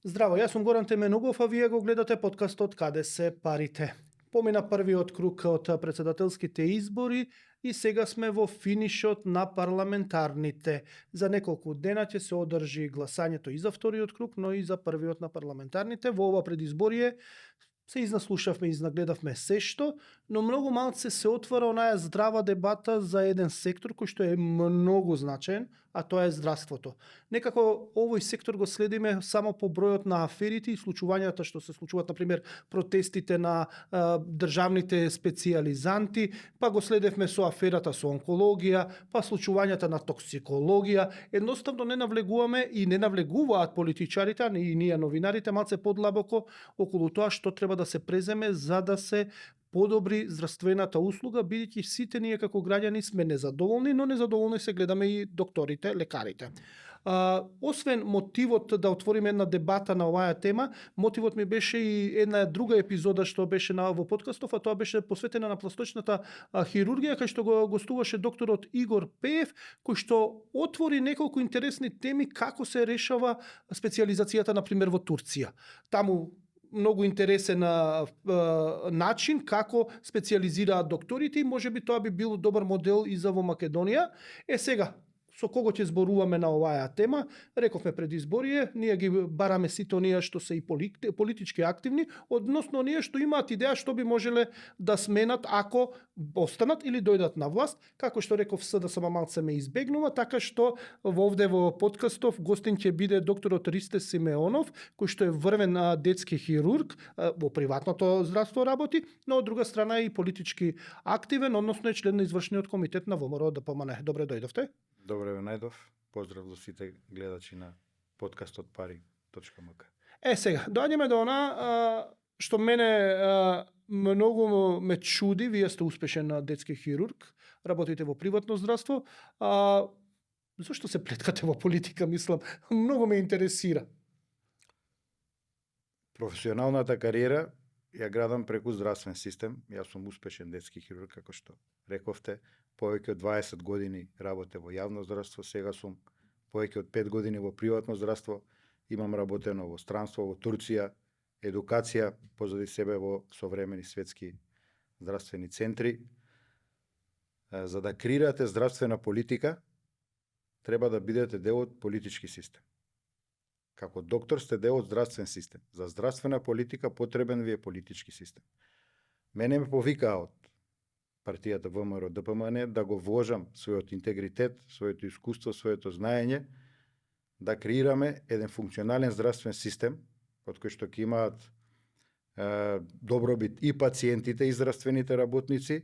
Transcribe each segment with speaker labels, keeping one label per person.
Speaker 1: Здраво, јас сум Горан Теменугов, а вие го гледате подкастот Каде се парите. Помина првиот круг од председателските избори и сега сме во финишот на парламентарните. За неколку дена ќе се одржи гласањето и за вториот круг, но и за првиот на парламентарните. Во ова предизборие се изнаслушавме и изнагледавме се што, но многу малце се отвара онаја здрава дебата за еден сектор кој што е многу значаен, а тоа е здравството. Некако овој сектор го следиме само по бројот на аферите и случувањата што се случуваат, например, протестите на државните специјализанти, па го следевме со аферата со онкологија, па случувањата на токсикологија. Едноставно не навлегуваме и не навлегуваат политичарите, а и ние новинарите малце подлабоко околу тоа што треба да се преземе за да се подобри здравствената услуга, бидејќи сите ние како граѓани сме незадоволни, но незадоволни се гледаме и докторите, лекарите. Освен мотивот да отвориме една дебата на оваа тема, мотивот ми беше и една друга епизода што беше во подкастов, а тоа беше посветена на пластичната хирургија, кај што го гостуваше докторот Игор Пеев, кој што отвори неколку интересни теми како се решава специјализацијата, например, во Турција. Таму многу интересен начин како специјализираат докторите и можеби тоа би бил добар модел и за во Македонија. Сега, со кого ќе зборуваме на оваа тема? Рековме пред изборие, ние ги бараме сите оние што се и политички активни, односно оние што имаат идеја што би можеле да сменат ако останат или дојдат на власт. Како што реков, СДСМ малце ме избегнува, така што овде во подкастов гостин ќе биде докторот Ристе Симеонов, кој што е врвен детски хирург, во приватното здравство работи, но од друга страна е и политички активен, односно е член на извршниот комитет на ВМРО ДПМН. Добре дојдовте.
Speaker 2: Добре ве најдов. Поздрав за сите гледачи на подкастот Пари.мк.
Speaker 1: Сега, доаѓаме до она што мене многу ме чуди. Вие сте успешен детски хирург, работите во приватно здравство. Зошто се плеткате во политика, мислам? Многу ме интересира.
Speaker 2: Професионалната кариера ја градам преку здравствен систем. Јас сум успешен детски хирург, како што рековте. Повеќе од 20 години работе во јавно здравство, сега сум повеќе од 5 години во приватно здравство. Имам работено во странство, во Турција, едукација позади себе во современи светски здравствени центри. За да креирате здравствена политика, треба да бидете дел од политички систем. Како доктор сте дел од здравствен систем. За здравствена политика потребен ви е политички систем. Мене ме повикаа од партијата ВМРО ДПМН да го вложам својот интегритет, своето искуство, своето знаење, да креираме еден функционален здравствен систем, од кој што ќе имаат добробит и пациентите и здравствените работници,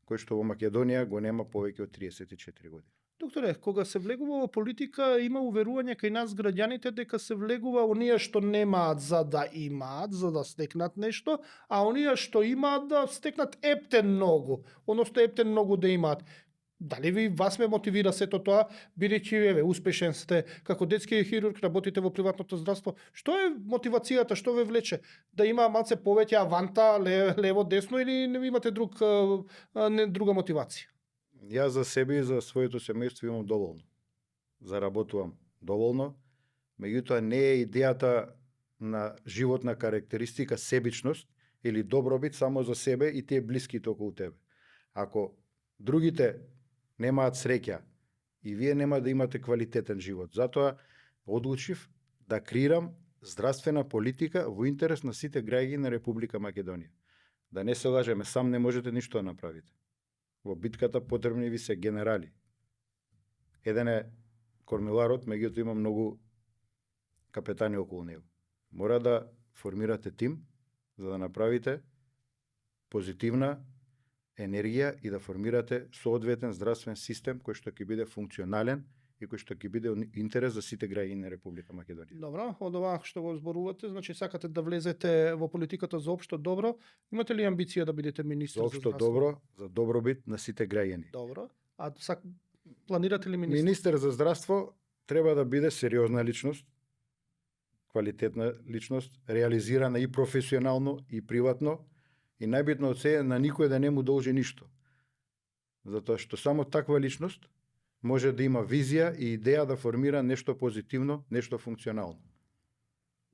Speaker 2: кој што во Македонија го нема повеќе од 34 години.
Speaker 1: Докторе, кога се влегува во политика, има уверување кај нас граѓаните дека се влегува оние што немаат за да имаат, за да стекнат нешто, а оние што имаат да стекнат ептен многу, одnosno ептен многу да имаат. Дали ви вас ме мотивира сето тоа, бидејќи успешен сте како детски хирург, работите во приватното здравство? Што е мотивацијата, што ве влече? Да има малце повеќе аванта, лево, десно или не имате друга мотивација?
Speaker 2: Јас за себе и за своето семејство имам доволно. Заработувам доволно, меѓутоа не е идејата на животна карактеристика себичност или добробит само за себе и тие блиските околу тебе. Ако другите немаат среќа и вие нема да имате квалитетен живот, затоа одлучив да креирам здравствена политика во интерес на сите граѓани на Република Македонија. Да не се лажеме, сам не можете ништо да направите. Во битката потребни ви се генерали. Еден е кормиларот, меѓутоа има многу капетани околу него. Мора да формирате тим за да направите позитивна енергија и да формирате соодветен здравствен систем кој што ќе биде функционален и кој што ќе биде интерес за сите граѓани на Република Македонија.
Speaker 1: Добро, од ова што го зборувате, значи сакате да влезете во политиката за општо добро. Имате ли амбиција да бидете министер
Speaker 2: за општо добро, за добробит на сите граѓани?
Speaker 1: Добро. А планирате ли министер?
Speaker 2: Министер за здравство треба да биде сериозна личност, квалитетна личност, реализирана и професионално и приватно, и најбитно од се на никој да не му должи ништо. Затоа што само таква личност може да има визија и идеја да формира нешто позитивно, нешто функционално.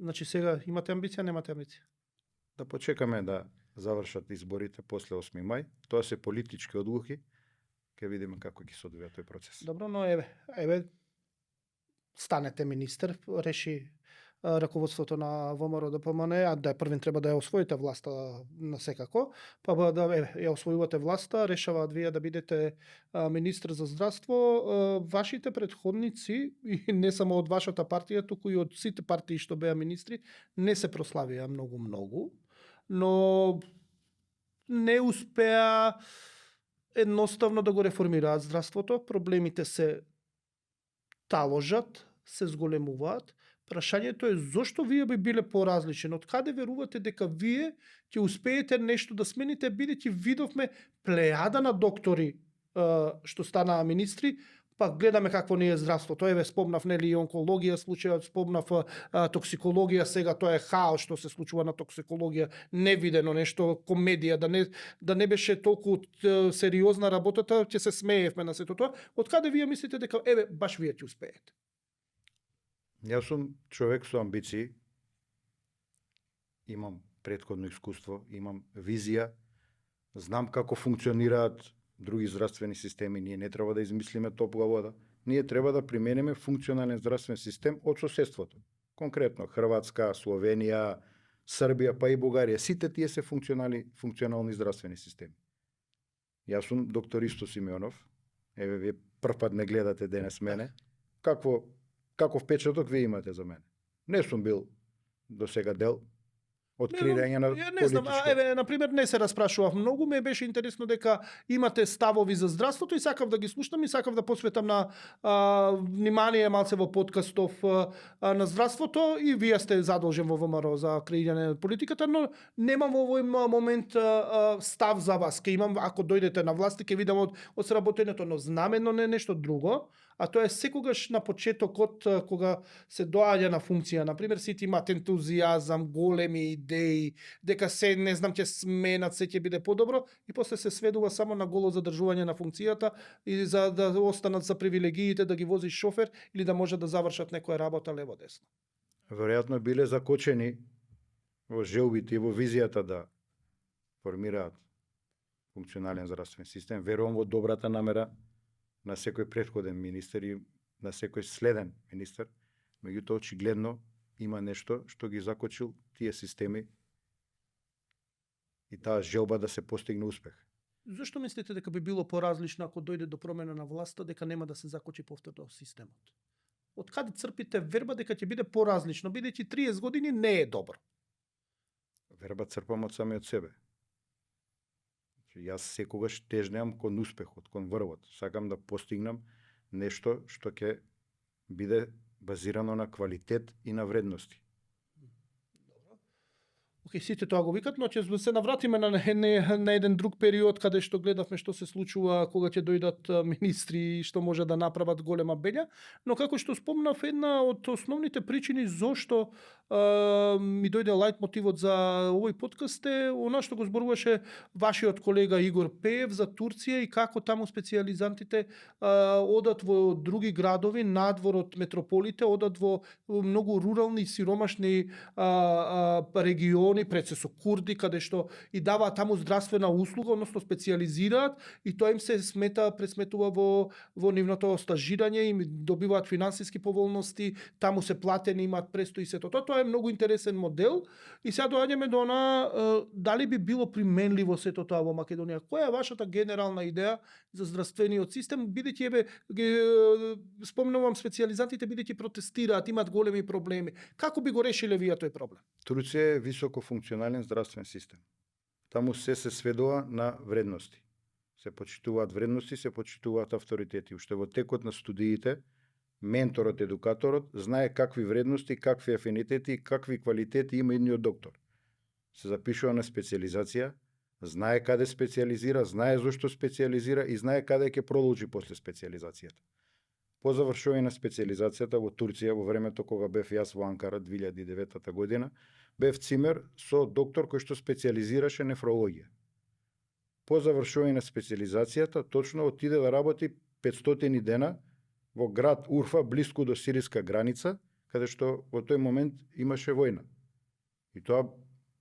Speaker 1: Значи сега имате амбиција, немате амбиција?
Speaker 2: Да почекаме да завршат изборите после 8 мај. Тоа се политички одлуки. Ќе видиме како ќе се одвија тој процес.
Speaker 1: Добро, но еве станете министер, реши раководството на ВМРО ДПМН, а да првин треба да ја освоите власта на секако, па да ја освојувате власта, решаваат вие да бидете министр за здравство. Вашите претходници, и не само од вашата партија, туку и од сите партии што беа министри, не се прославија многу, но не успеа едноставно да го реформираат здравството. Проблемите се таложат, се зголемуваат. Прашањето е зошто вие би биле поразличен? Од каде верувате дека вие ќе успеете нешто да смените, бидејќи видовме плејада на доктори што станаа министри, па гледаме какво не е здравството. Еве спомнав нели и онкологија случајот, спомнав токсикологија, сега тоа е хаос што се случува на токсикологија, невидено нешто, комедија, да не беше толку сериозна работата, ќе се смеевме на сето тоа. Од каде вие мислите дека еве баш вие ќе успеете?
Speaker 2: Јас сум човек со амбиции, имам претходно искуство, имам визија, знам како функционираат други здравствени системи, ние не треба да измислиме топла вода, ние треба да примениме функционален здравствен систем од соседството. Конкретно Хрватска, Словенија, Србија, па и Бугарија, сите тие се функционални здравствени системи. Јас сум доктор Исто Симеонов, еве вие првпат ме гледате денес мене, каков впечаток вие имате за мене? Не сум бил до сега дел од креирање на политичка.
Speaker 1: Не знам, еве на пример не се распрашував многу, ме беше интересно дека имате ставови за здравството и сакав да ги слушнам и сакав да посветам на внимание малце во подкастов на здравството и вие сте задолжен во ВМРО за креирање на политиката, но немам во овој момент став за вас. Ке имам ако дојдете на власт, ќе видам од сработењето, но знамено не нешто друго. А тоа е секогаш на почетокот кога се доаѓа на функција. Например, сите имаат ентузијазам, големи идеи, дека се, не знам, ќе сменат, се ќе биде подобро и после се сведува само на голо задржување на функцијата и за да останат за привилегиите да ги вози шофер или да може да завршат некоја работа лево-десно.
Speaker 2: Веројатно биле закочени во желбите и во визијата да формираат функционален здравствен систем. Верувам во добрата намера на секој претходен министер и на секој следен министер, меѓутоа очигледно има нешто што ги закочил тие системи и таа желба да се постигне успех.
Speaker 1: Зошто мислите дека би било поразлично ако дојде до промена на власта, дека нема да се закочи повторно системот? Од каде црпите верба дека ќе биде поразлично, бидејќи 30 години не е добро?
Speaker 2: Верба црпам од самиот себе. Јас секогаш тежнеам кон успехот, кон врвот. Сакам да постигнам нешто што ќе биде базирано на квалитет и на вредности.
Speaker 1: Океј, сите тоа го викат, но ќе се навратиме на еден друг период каде што гледавме што се случува кога ќе дојдат министри и што може да направат голема беља, но како што спомнав, една од основните причини зошто ми дојде лајт мотивот за овој подкаст е она што го зборуваше вашиот колега Игор Пеев за Турција и како таму специјализантите одат во други градови надвор од метрополите, одат во многу рурални, сиромашни региони, пред се со курди, каде што и даваат таму здравствена услуга, односно специјализираат и тоа им се пресметува во нивното стажирање, им добиваат финансиски поволности, таму се платени, имаат престои сето. Тоа е многу интересен модел и сега доаѓаме до она дали би било применливо сето тоа во Македонија. Која е вашата генерална идеја за здравствениот систем, бидејќи еве спомнувам специјализантите бидејќи протестираат, имаат големи проблеми. Како би го решиле вие тој проблем?
Speaker 2: Турција е високо функционален здравствен систем. Таму се сведува на вредности. Се почитуваат вредности, се почитуваат авторитети. Уште во текот на студиите, менторот, едукаторот, знае какви вредности, какви афинитети и какви квалитети има едниот доктор. Се запишува на специјализација, знае каде специјализира, знае зошто специјализира и знае каде ќе продолжи после специјализацијата. По завршување на специјализацијата во Турција, во времето кога бев јас во Анкара 2009 година, бев цимер со доктор кој што специјализираше нефрологија. По завршување на специјализацијата, точно отиде да работи 500 дена во град Урфа, блиску до сириска граница, каде што во тој момент имаше војна. И тоа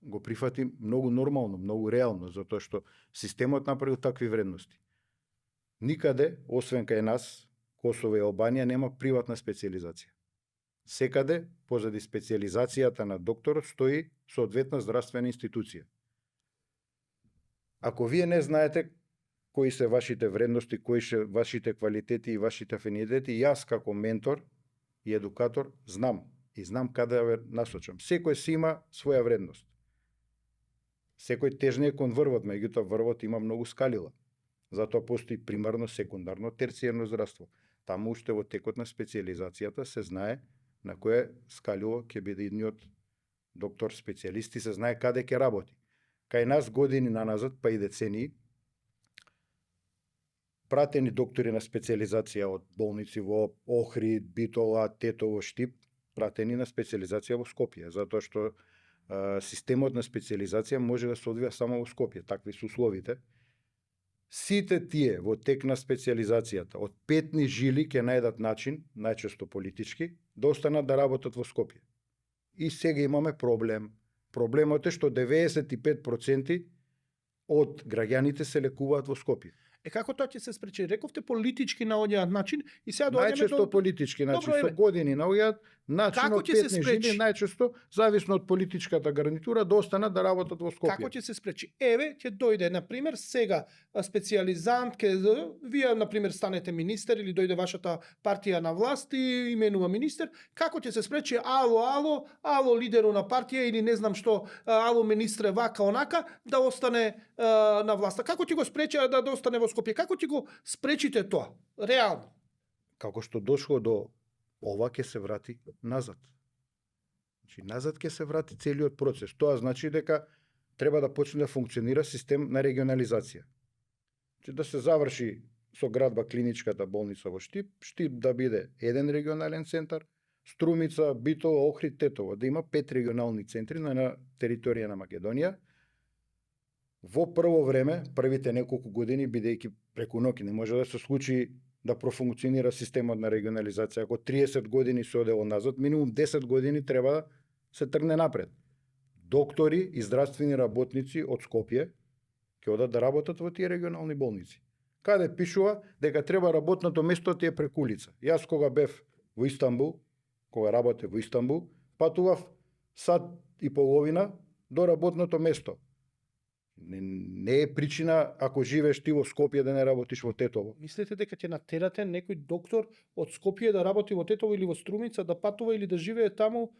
Speaker 2: го прифати многу нормално, многу реално, затоа што системот направил такви вредности. Никаде, освен кај нас, Косово и Албанија, нема приватна специализација. Секаде, позади специализацијата на докторот, стои соодветна здравствена институција. Ако вие не знаете кои се вашите вредности, кои се вашите квалитети и вашите афинитети, јас како ментор и едукатор знам. И знам каде да ве насочам. Секој си има своја вредност. Секој тежнее кон врвот, меѓутоа врвот има многу скалила. Затоа постои примарно, секундарно, терцијерно здравство. Таму уште во текот на специализацијата се знае на кое скалило ќе биде идниот доктор специјалист и се знае каде ќе работи. Кај нас години наназад, па и децении, пратени доктори на специализација од болници во Охрид, Битола, Тетово, Штип, пратени на специализација во Скопје, затоа што системот на специализација може да се одвива само во Скопје, такви се условите. Сите тие во тек на специализацијата од петни жили ќе најдат начин, најчесто политички, да останат да работат во Скопје. И сега имаме проблем. Проблемот е што 95% од граѓаните се лекуваат во Скопје.
Speaker 1: Како тоа ќе се спречи? Рековте политички наоѓаат начин и сега доаѓаме
Speaker 2: Најчесто политички, значи
Speaker 1: Добро,
Speaker 2: со години наоѓаат начин
Speaker 1: Како
Speaker 2: од
Speaker 1: ќе се
Speaker 2: петни
Speaker 1: спречи?
Speaker 2: жили, најчесто зависно од политичката гарнитура да останат да работат во Скопје.
Speaker 1: Како ќе се спречи? Еве, ќе дојде, например, сега специјализант, вие, например, станете министер или дојде вашата партија на власт и именува министер, како ќе се спречи ало лидеру на партија или не знам што, ало министре вака онака, да остане на власта? Како ќе го спречи да остане во Скопје? Како ќе го спречите тоа? Реално.
Speaker 2: Како што дошло до ова ќе се врати назад. Значи назад ќе се врати целиот процес. Тоа значи дека треба да почне да функционира систем на регионализација. Значи да се заврши со градба клиничката болница во Штип, Штип да биде еден регионален центар, Струмица, Битола, Охрид, Тетово, да има 5 регионални центри на територија на Македонија. Во прво време, првите неколку години, бидејќи преку ноќ не може да се случи да профункционира системот на регионализација. Ако 30 години се одело назад, минимум 10 години треба да се тргне напред. Доктори и здравствени работници од Скопје ќе одат да работат во тие регионални болници. Каде пишува дека треба работното место ти е преку улица. Јас кога бев во Истанбул, кога работев во Истанбул, патував сат и половина до работното место. Не е причина ако живееш ти во Скопје да не работиш во Тетово.
Speaker 1: Мислите дека ќе натерате некој доктор од Скопје да работи во Тетово или во Струмица, да патува или да живее таму?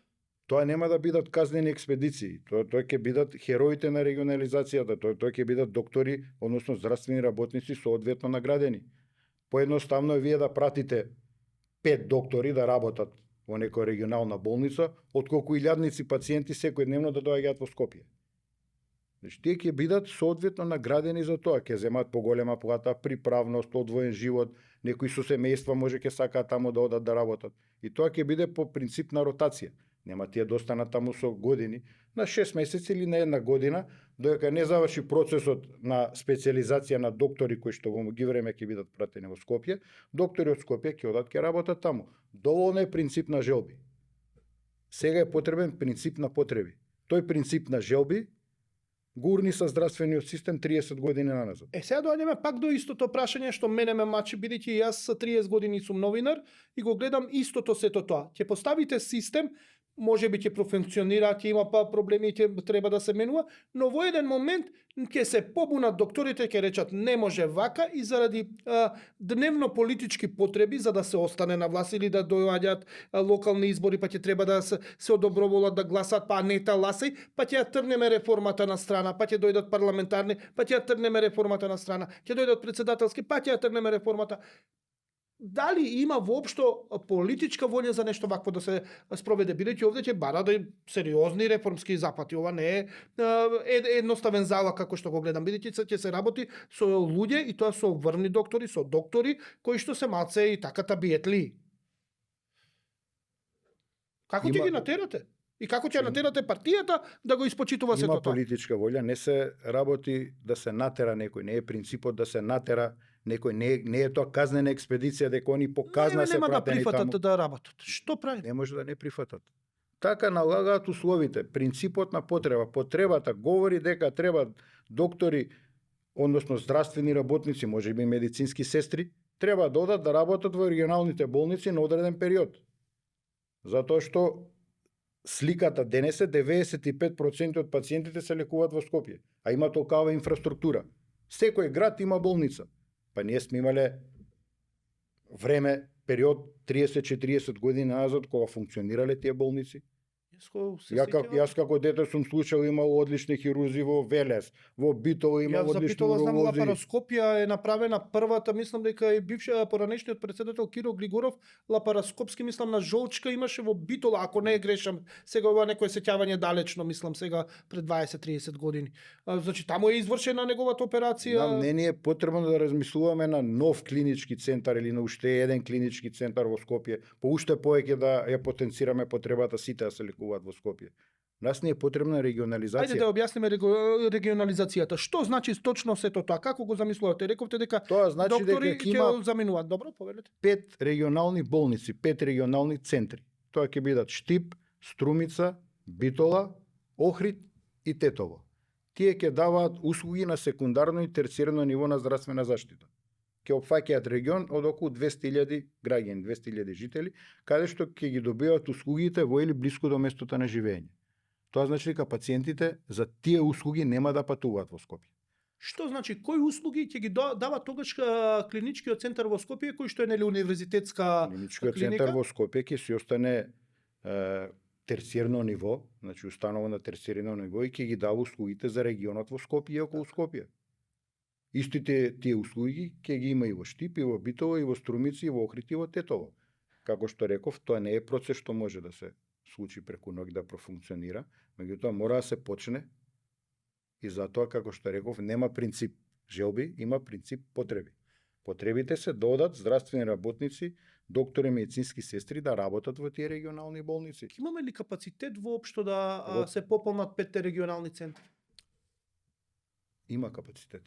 Speaker 2: Тоа нема да бидат казнени експедиции. Тоа ќе бидат хероите на регионализацијата. Тоа ќе бидат доктори, односно здравствени работници соодветно наградени. Поедноставно е вие да пратите 5 доктори да работат во некоја регионална болница, отколку илјадници пациенти секојдневно да доаѓаат во Скопје. Значи, тие ќе бидат соодветно наградени за тоа, ќе земат поголема плата, приправност, одвоен живот, некои со семејства може ќе сакаат таму да одат да работат. И тоа ќе биде по принцип на ротација. Нема тие да останат таму со години, на 6 месеци или на 1 година, додека не заврши процесот на специализација на доктори кои што во ги време ќе бидат пратени во Скопје, доктори од Скопје ќе одат ќе работат таму. Доволно е принцип на желби. Сега е потребен принцип на потреби. Тој принцип на желби гурни со здравствениот систем 30 години наназад.
Speaker 1: Сега доаѓаме пак до истото прашање што мене ме мачи, бидејќи јас со 30 години сум новинар и го гледам истото сето тоа. Ќе поставите систем, може би ќе профункционира, ќе има проблеми, ќе треба да се менува, но во еден момент ќе се побунат докторите, ќе речат не може вака и заради дневно политички потреби за да се остане на власт или да доаѓаат локални избори, па ќе треба да се одоброволат да гласат, па не таласај, па ќе ја тргнеме реформата на страна, па ќе дојдат парламентарни, па ќе ја тргнеме реформата на страна, ќе дојдат председателски, па ќе ја тргнеме реформата. Дали има воопшто политичка волја за нешто вакво да се спроведе, бидејќи овде ќе бара да сериозни реформски запати. Ова не е едноставен зала како што го гледам, бидејќи ќе се работи со луѓе и тоа со врвни доктори, со доктори кои што се маце и таката биетли. Како ќе ги натерате? И како ќе натерате партијата да го испочитува сето тоа?
Speaker 2: Има политичка волја, не се работи да се натера некој, не е принципот да се натера Некој не е тоа казнена експедиција дека они по казна се
Speaker 1: Нема да
Speaker 2: пратени
Speaker 1: прифатат
Speaker 2: таму.
Speaker 1: да работат. Што прави?
Speaker 2: Не може да не прифатат. Така налагаат условите, принципот на потреба. Потребата говори дека треба доктори, односно здравствени работници, можеби медицински сестри, треба да одат да работат во регионалните болници на одреден период. Затоа што сликата денес е 95% од пациентите се лекуваат во Скопје, а има толкава инфраструктура. Секој град има болница. Па ние сме имале време, период 30-40 години назад кога функционирале тие болници. Јас како дете сум слушал имало одлични хирурзи во Велес, во Битола има
Speaker 1: Јас за
Speaker 2: одлични
Speaker 1: Битола знам
Speaker 2: уролози.
Speaker 1: лапароскопија е направена првата, мислам дека и бившиот поранешниот председател Киро Глигоров лапароскопски мислам на жолчка имаше во Битола, ако не грешам. Сега ова некое сеќавање далечно, мислам сега пред 20-30 години. Значи таму е извршена неговата операција.
Speaker 2: Нам не ни е потребно да размислуваме на нов клинички центар или на уште еден клинички центар во Скопје, по уште повеќе да ја потенцираме потребата сите да се лекуваат во Скопје. Нас не е потребна регионализација.
Speaker 1: Ајде да објасниме регионализацијата. Што значи точно сето тоа? Како го замислувате? Рековте дека
Speaker 2: Тоа значи
Speaker 1: доктори
Speaker 2: дека
Speaker 1: ќе
Speaker 2: има
Speaker 1: заминуваат. Добро, повелете.
Speaker 2: 5 регионални болници, 5 регионални центри. Тоа ќе бидат Штип, Струмица, Битола, Охрид и Тетово. Тие ќе даваат услуги на секундарно и терцијерно ниво на здравствена заштита. Ќе опфаќаат регион од околу 200.000 граѓани, 200.000 жители, каде што ќе ги добиваат услугите во или блиску до местото на живење. Тоа значи дека пациентите за тие услуги нема да патуваат во Скопје.
Speaker 1: Што значи кои услуги ќе ги дава тогаш клиничкиот центар во Скопје, кој што е нели универзитетска
Speaker 2: Клиничкиот
Speaker 1: клиника?
Speaker 2: центар во Скопје ќе си остане терцијерно ниво, значи установа на терцијерно ниво и ќе ги дава услугите за регионот во Скопје и околу Скопје. Истите тие услуги ќе ги има и во Штип, и во Битола, и во Струмици, и во Охрид, и во Тетово. Како што реков, тоа не е процес што може да се случи преку ноќ да профункционира, меѓутоа мора да се почне и затоа, како што реков, нема принцип желби, има принцип потреби. Потребите се да одат здравствени работници, доктори, медицински сестри да работат во тие регионални болници.
Speaker 1: Имаме ли капацитет воопшто да
Speaker 2: Во-
Speaker 1: се пополнат 5 регионални центри?
Speaker 2: Има капацитет.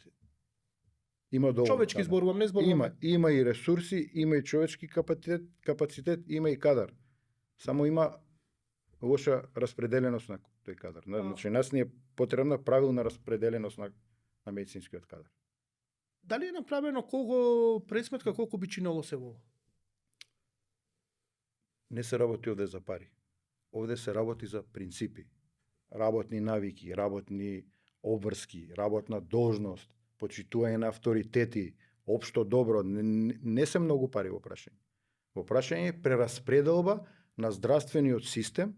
Speaker 2: Има доволно.
Speaker 1: Човечки
Speaker 2: кадар.
Speaker 1: зборувам, не зборувам.
Speaker 2: Има и ресурси, има и човечки капацитет, има и кадар. Само има лоша распределеност на тој кадар. Значи нас ни е потребна правилна распределеност на медицинскиот кадар.
Speaker 1: Дали е направено колку пресметка колку би чинело се во ова?
Speaker 2: Не се работи овде за пари. Овде се работи за принципи. Работни навики, работни обврски, работна должност, почитување на авторитети, општо добро, не се многу пари во прашање. Во прашање е прераспределба на здравствениот систем,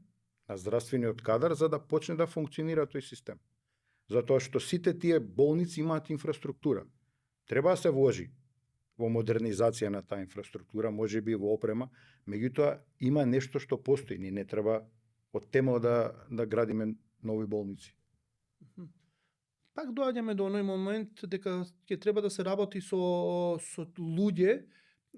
Speaker 2: на здравствениот кадар, за да почне да функционира тој систем. Затоа што сите тие болници имаат инфраструктура. Треба да се вложи во модернизација на таа инфраструктура, може би во опрема, меѓутоа има нешто што постои, ни не треба од тема да градиме нови болници.
Speaker 1: Пак доаѓаме до оној момент дека ќе треба да се работи со луѓе,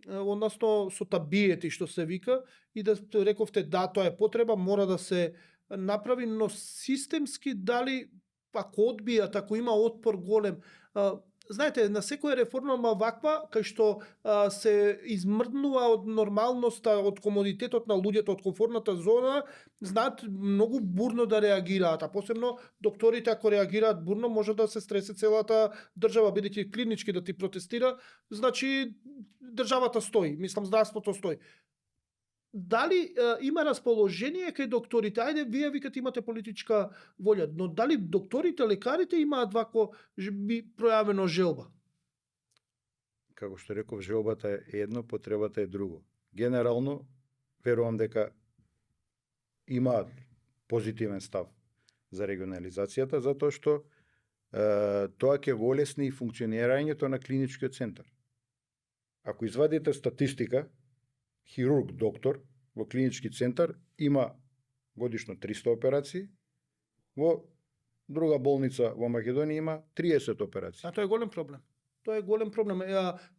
Speaker 1: односно со табиети што се вика, и да рековте да, тоа е потреба, мора да се направи, но системски дали ако одбијат, ако има отпор голем, знаете, на секоја реформа ваква, кај што се измрднува од нормалноста, од комодитетот на луѓето, од комфортната зона, знаат многу бурно да реагираат, а посебно докторите ако реагираат бурно, може да се стресе целата држава, бидејќи клинички да ти протестира, значи државата стои, мислам здравството стои. Дали има расположение кај докторите? Ајде, вие викате имате политичка волја, но дали докторите, лекарите имаат вако би пројавено желба?
Speaker 2: Како што реков, желбата е едно, потребата е друго. Генерално, верувам дека имаат позитивен став за регионализацијата, затоа што тоа ќе го олесни и функционирањето на клиничкиот центар. Ако извадите статистика, хирург, доктор во клинички центар има годишно 300 операции, во друга болница во Македонија има 30 операции.
Speaker 1: А тоа е голем проблем. Тоа е голем проблем.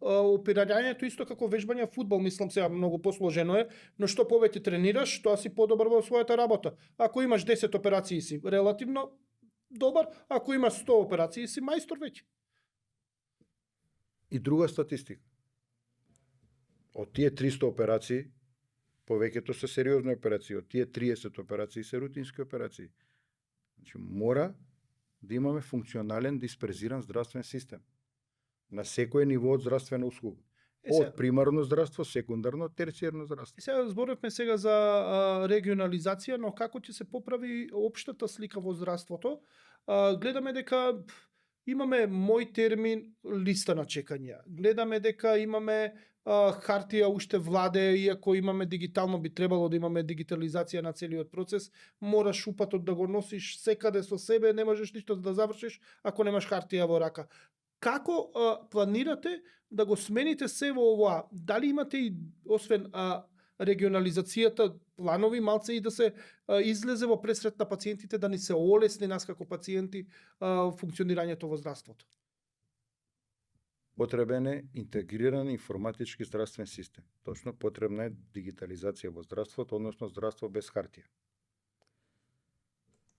Speaker 1: Оперирањето исто како вежбање фудбал, мислам сега многу посложено е, но што повеќе тренираш, тоа си подобар во својата работа. Ако имаш 10 операции си релативно добар, ако имаш 100 операции си мајстор веќе.
Speaker 2: И друга статистика. Од тие 300 операции, повеќето се сериозни операции, од тие 30 операции се рутински операции. Значи, мора да имаме функционален дисперзиран здравствен систем на секој ниво од здравствена услуга. Од примарно здравство, секундарно, терцијерно здравство.
Speaker 1: Сега зборевме сега за регионализација, но како ќе се поправи општата слика во здравството? Гледаме дека имаме мој термин листа на чекање. Гледаме дека имаме хартија уште владе, иако имаме дигитално, би требало да имаме дигитализација на целиот процес. Мораш упатот да го носиш секаде со себе, не можеш ништо да завршиш ако немаш хартија во рака. Како планирате да го смените се во ова? Дали имате и, освен регионализацијата, планови малце и да се излезе во пресрет на пациентите, да ни се олесни нас како пациенти функционирањето во здравството?
Speaker 2: Потребен е интегриран информатички здравствен систем. Точно потребна е дигитализација во здравството, односно здравство без хартија.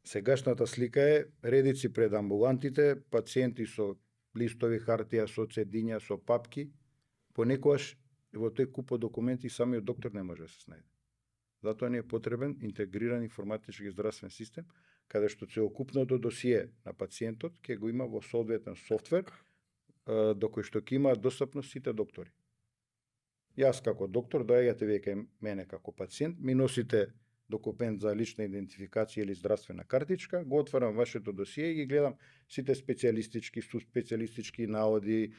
Speaker 2: Сегашната слика е редици пред амбулантите, пациенти со листови хартија, со цедиња, со папки. Понекогаш во тој куп од документи самиот доктор не може да се снајде. Затоа ни е потребен интегриран информатички здравствен систем, каде што целокупното досие на пациентот ќе го има во соодветен софтвер, до кој што ќе има достапност сите доктори. Јас како доктор доаѓате вие кај мене како пациент, ми носите документ за лична идентификација или здравствена картичка, го отварам вашето досие и ги гледам сите специјалистички, субспецијалистички наоди,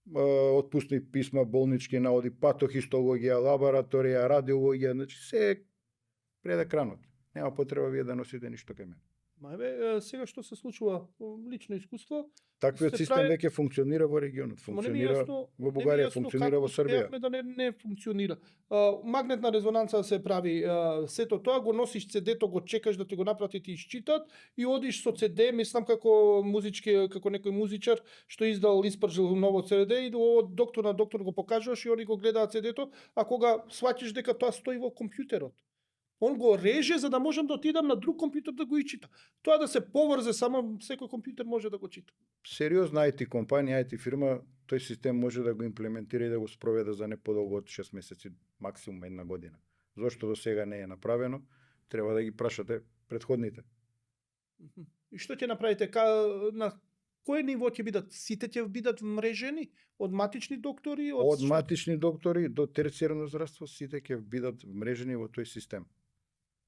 Speaker 2: отпусни писма, болнички наоди, патохистологија, лабораторија, радиологија, значи се пред екранот. Нема потреба вие да носите ништо кај мене.
Speaker 1: Мајбе, сега што се случува, лично искуство,
Speaker 2: таквиот систем веќе функционира во регионот, функционира во Бугарија, функционира во Србија.
Speaker 1: Да не функционира. Магнетна резонанца се прави, сето тоа го носиш CD-то, го чекаш да ти го направат и изчитат и одиш со CD, мислам како музички, како некој музичар што издал испржил ново CD и од доктор на доктор го покажуваш и они го гледаат CD-то, а кога сваќаш дека тоа стои во компјутерот. Он го реже за да можам да отидам на друг компјутер да го ичита. Тоа да се поврзе, само секој компјутер може да го чита.
Speaker 2: Сериозна IT компанија, IT фирма, тој систем може да го имплементира и да го спроведе за не подолго од 6 месеци, максимум 1 година. Зошто до сега не е направено, треба да ги прашате предходните.
Speaker 1: И што ќе направите? На кој ниво ќе бидат? Сите ќе бидат мрежени? Од матични доктори?
Speaker 2: Од матични доктори до терцијерно здравство, сите ќе бидат мрежени во тој систем,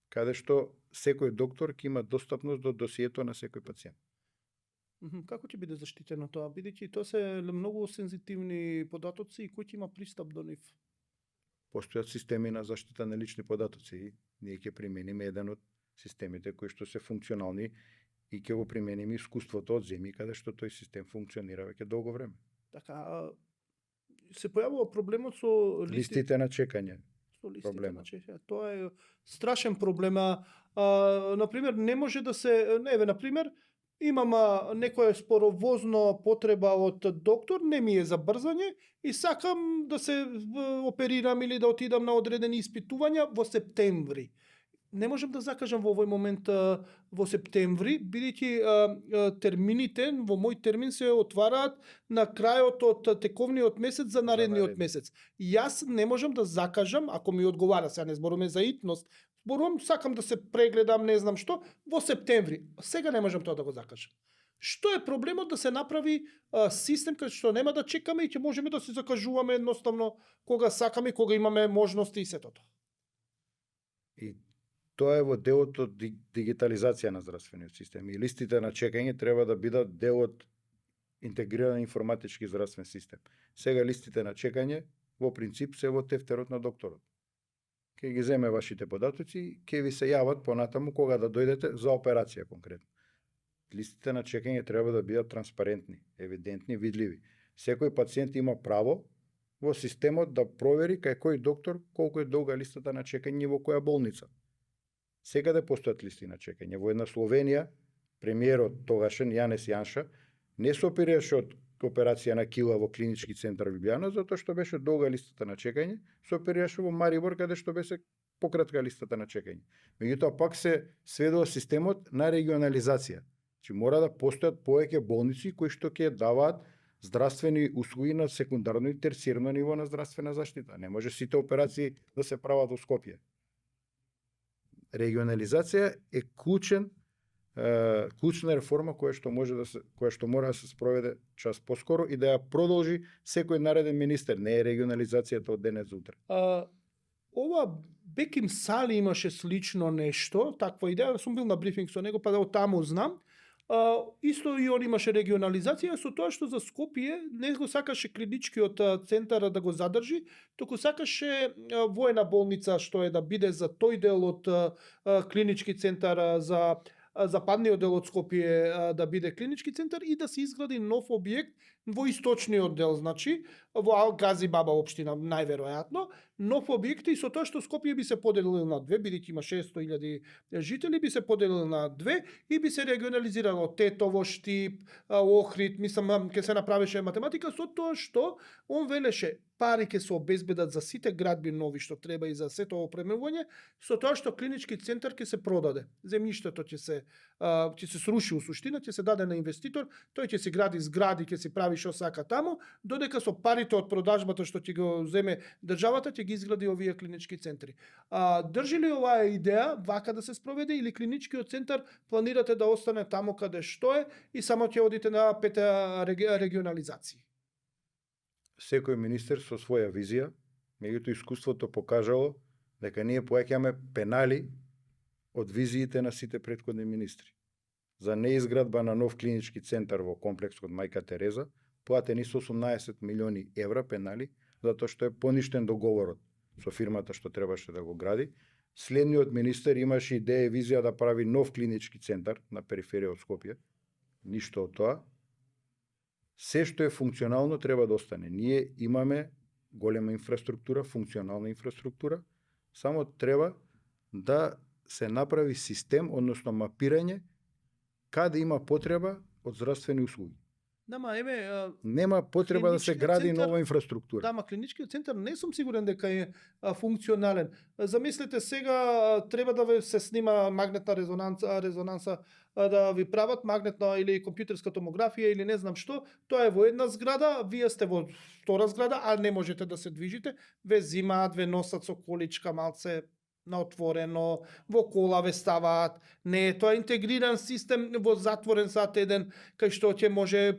Speaker 2: каде што секој доктор ќе има достапност до досието на секој пациент.
Speaker 1: Како ќе биде заштитено тоа? Бидејќи тоа се многу сензитивни податоци и кој ќе има пристап до нив?
Speaker 2: Постојат системи на заштита на лични податоци и ние ќе примениме еден од системите кои што се функционални и ќе го примениме искуството од земји каде што тој систем функционира веќе долго време.
Speaker 1: Така, се појавува проблемот со
Speaker 2: листите на чекање.
Speaker 1: Проблема. Тоа е страшен проблем. Например, не може да се... например, имам некоја споровозно потреба од доктор, не ми е за брзање и сакам да се оперирам или да отидам на одредени испитувања во септември. Не можам да закажам во овој момент во септември, бидејќи термините во мој термин се отвараат на крајот од тековниот месец за наредниот месец. Јас не можам да закажам, ако ми одговара, сега не зборуваме за итност, зборувам, сакам да се прегледам, не знам што, во септември. Сега не можам тоа да го закажам. Што е проблемот да се направи систем кај што нема да чекаме и ќе можеме да се закажуваме едноставно кога сакаме, кога имаме можности и сето тоа?
Speaker 2: И тоа е во делот од дигитализација на здравствениот систем и листите на чекање треба да бидат дел од интегриран информатички здравствен систем. Сега листите на чекање во принцип се во тефтерот на докторот. Ке ги земе вашите податоци, ке ви се јават понатаму кога да дојдете за операција конкретно. Листите на чекање треба да бидат транспарентни, евидентни, видливи. Секој пациент има право во системот да провери кај кој доктор колку е долга листата на чекање во која болница. Секаде постојат листи на чекање. Во една Словенија, премиерот тогашен Јанес Јанша не се оперираше од операција на кила во клинички центар Лјубљана, затоа што беше долга листата на чекање, се оперираше во Марибор, каде што беше пократка листата на чекање. Меѓутоа пак се сведува системот на регионализација. Значи мора да постојат повеќе болници кои што ќе даваат здравствени услуги на секундарно и терцијерно ниво на здравствена заштита. Не може сите операции да се прават во Скопје. Регионализација е клучна реформа која што мора да се спроведе час поскоро и да ја продолжи секој нареден министер. Не е регионализацијата од денес за утре.
Speaker 1: Ова Беким Сали имаше слично нешто, таква идеја, сум бил на брифинг со него, па да од таму знам. Исто и он имаше регионализација, со тоа што за Скопје не го сакаше клиничкиот центар да го задржи, туку сакаше воена болница што е да биде за тој дел од клинички центар за западниот дел од Скопје да биде клинички центар и да се изгради нов објект во источниот дел, значи во Гази Баба општина најверојатно, нов објект и со тоа што Скопје би се поделило на две, бидејќи има 600.000 жители, би се поделило на две и би се регионализирало Тетово, Штип, Охрид, мислам ќе се направеше математика со тоа што он велеше пари ќе се обезбедат за сите градби нови што треба и за сето опремување, со тоа што клинички центар ќе се продаде. Земјиштето ќе се сруши у суштина, ќе се даде на инвеститор, тој ќе се гради згради, ќе се прави што сака таму, додека со парите од продажбата што ќе го земе државата ќе ги изгради овие клинички центри. Држи ли оваа идеја вака да се спроведе или клиничкиот центар планирате да остане таму каде што е и само ќе одите на пета регионализација?
Speaker 2: Секој министер со своја визија, меѓутоа искуството покажало дека ние поаќаме пенали од визиите на сите претходни министри. За неизградба на нов клинички центар во комплексот Мајка Тереза платени со 18 милиони евра пенали, затоа што е поништен договорот со фирмата што требаше да го гради. Следниот министер имаше идеја и визија да прави нов клинички центар на периферија од Скопје. Ништо од тоа. Се што е функционално треба да остане. Ние имаме голема инфраструктура, функционална инфраструктура, само треба да се направи систем, односно мапирање, каде има потреба од здравствени услуги. Нема потреба да се гради нова инфраструктура.
Speaker 1: Да, клиничкиот центар не сум сигурен дека е функционален. Замислете сега треба да се снима магнетна резонанса да ви прават магнетна или компјутерска томографија или не знам што, тоа е во една зграда, вие сте во втора зграда, а не можете да се движите, ве зимаат, ве носат со количка малце на отворено, во кола ве ставаат. Не е тоа интегриран систем во затворен сат еден, кај што ќе може,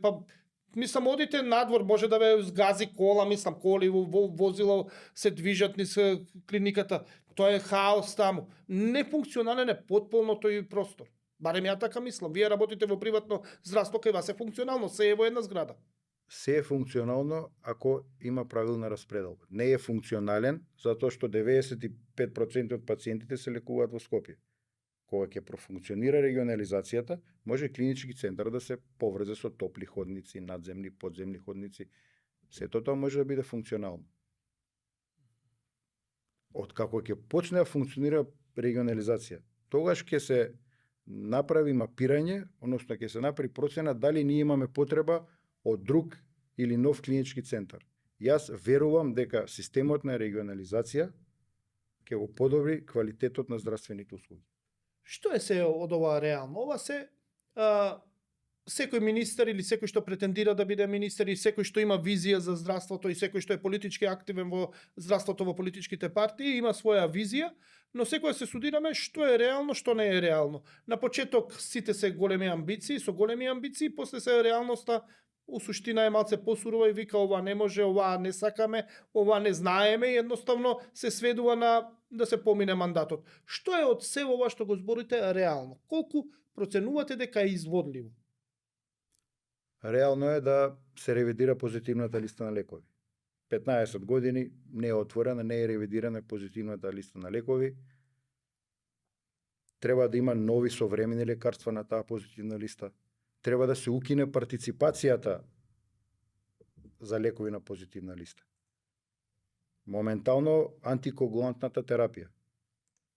Speaker 1: мислам, одите надвор, може да ве згази кола, мислам, коли во возило се движат низ клиниката. Тоа е хаос таму. Нефункционален е потполно тој простор. Барем ја така мислам. Вие работите во приватно здравство, кај вас е функционално, се е во една зграда.
Speaker 2: Се е функционално ако има правилна распределба. Не е функционален затоа што 95% од пациентите се лекуваат во Скопје. Кога ќе профункционира регионализацијата, може клинички центар да се поврзе со топли ходници, надземни, подземни ходници. Сето тоа може да биде функционално. Откако ќе почне да функционира регионализација, тогаш ќе се направи мапирање, односно ќе се направи процена дали ние имаме потреба од друг или нов клинички центар. Јас верувам дека системот на регионализација ќе го подобри квалитетот на здравствените услуги.
Speaker 1: Што е се од ова реално? Ова се секој министер или секој што претендира да биде министер и секој што има визија за здравството и секој што е политички активен во здравството во политичките партии има своја визија, но секоја се судираме што е реално, што не е реално. На почеток сите се големи амбиции, со големи амбиции, после се реалноста у суштина е малце посурова и вика ова не може, ова не сакаме, ова не знаеме и едноставно се сведува на да се помине мандатот. Што е од се ова што го зборите реално? Колку проценувате дека е изводливо?
Speaker 2: Реално е да се ревидира позитивната листа на лекови. 15 години не е отворена, не е ревидирана позитивната листа на лекови. Треба да има нови современи лекарства на таа позитивна листа. Треба да се укине партиципацијата за лекови на позитивна листа. Моментално антикоагулантната терапија,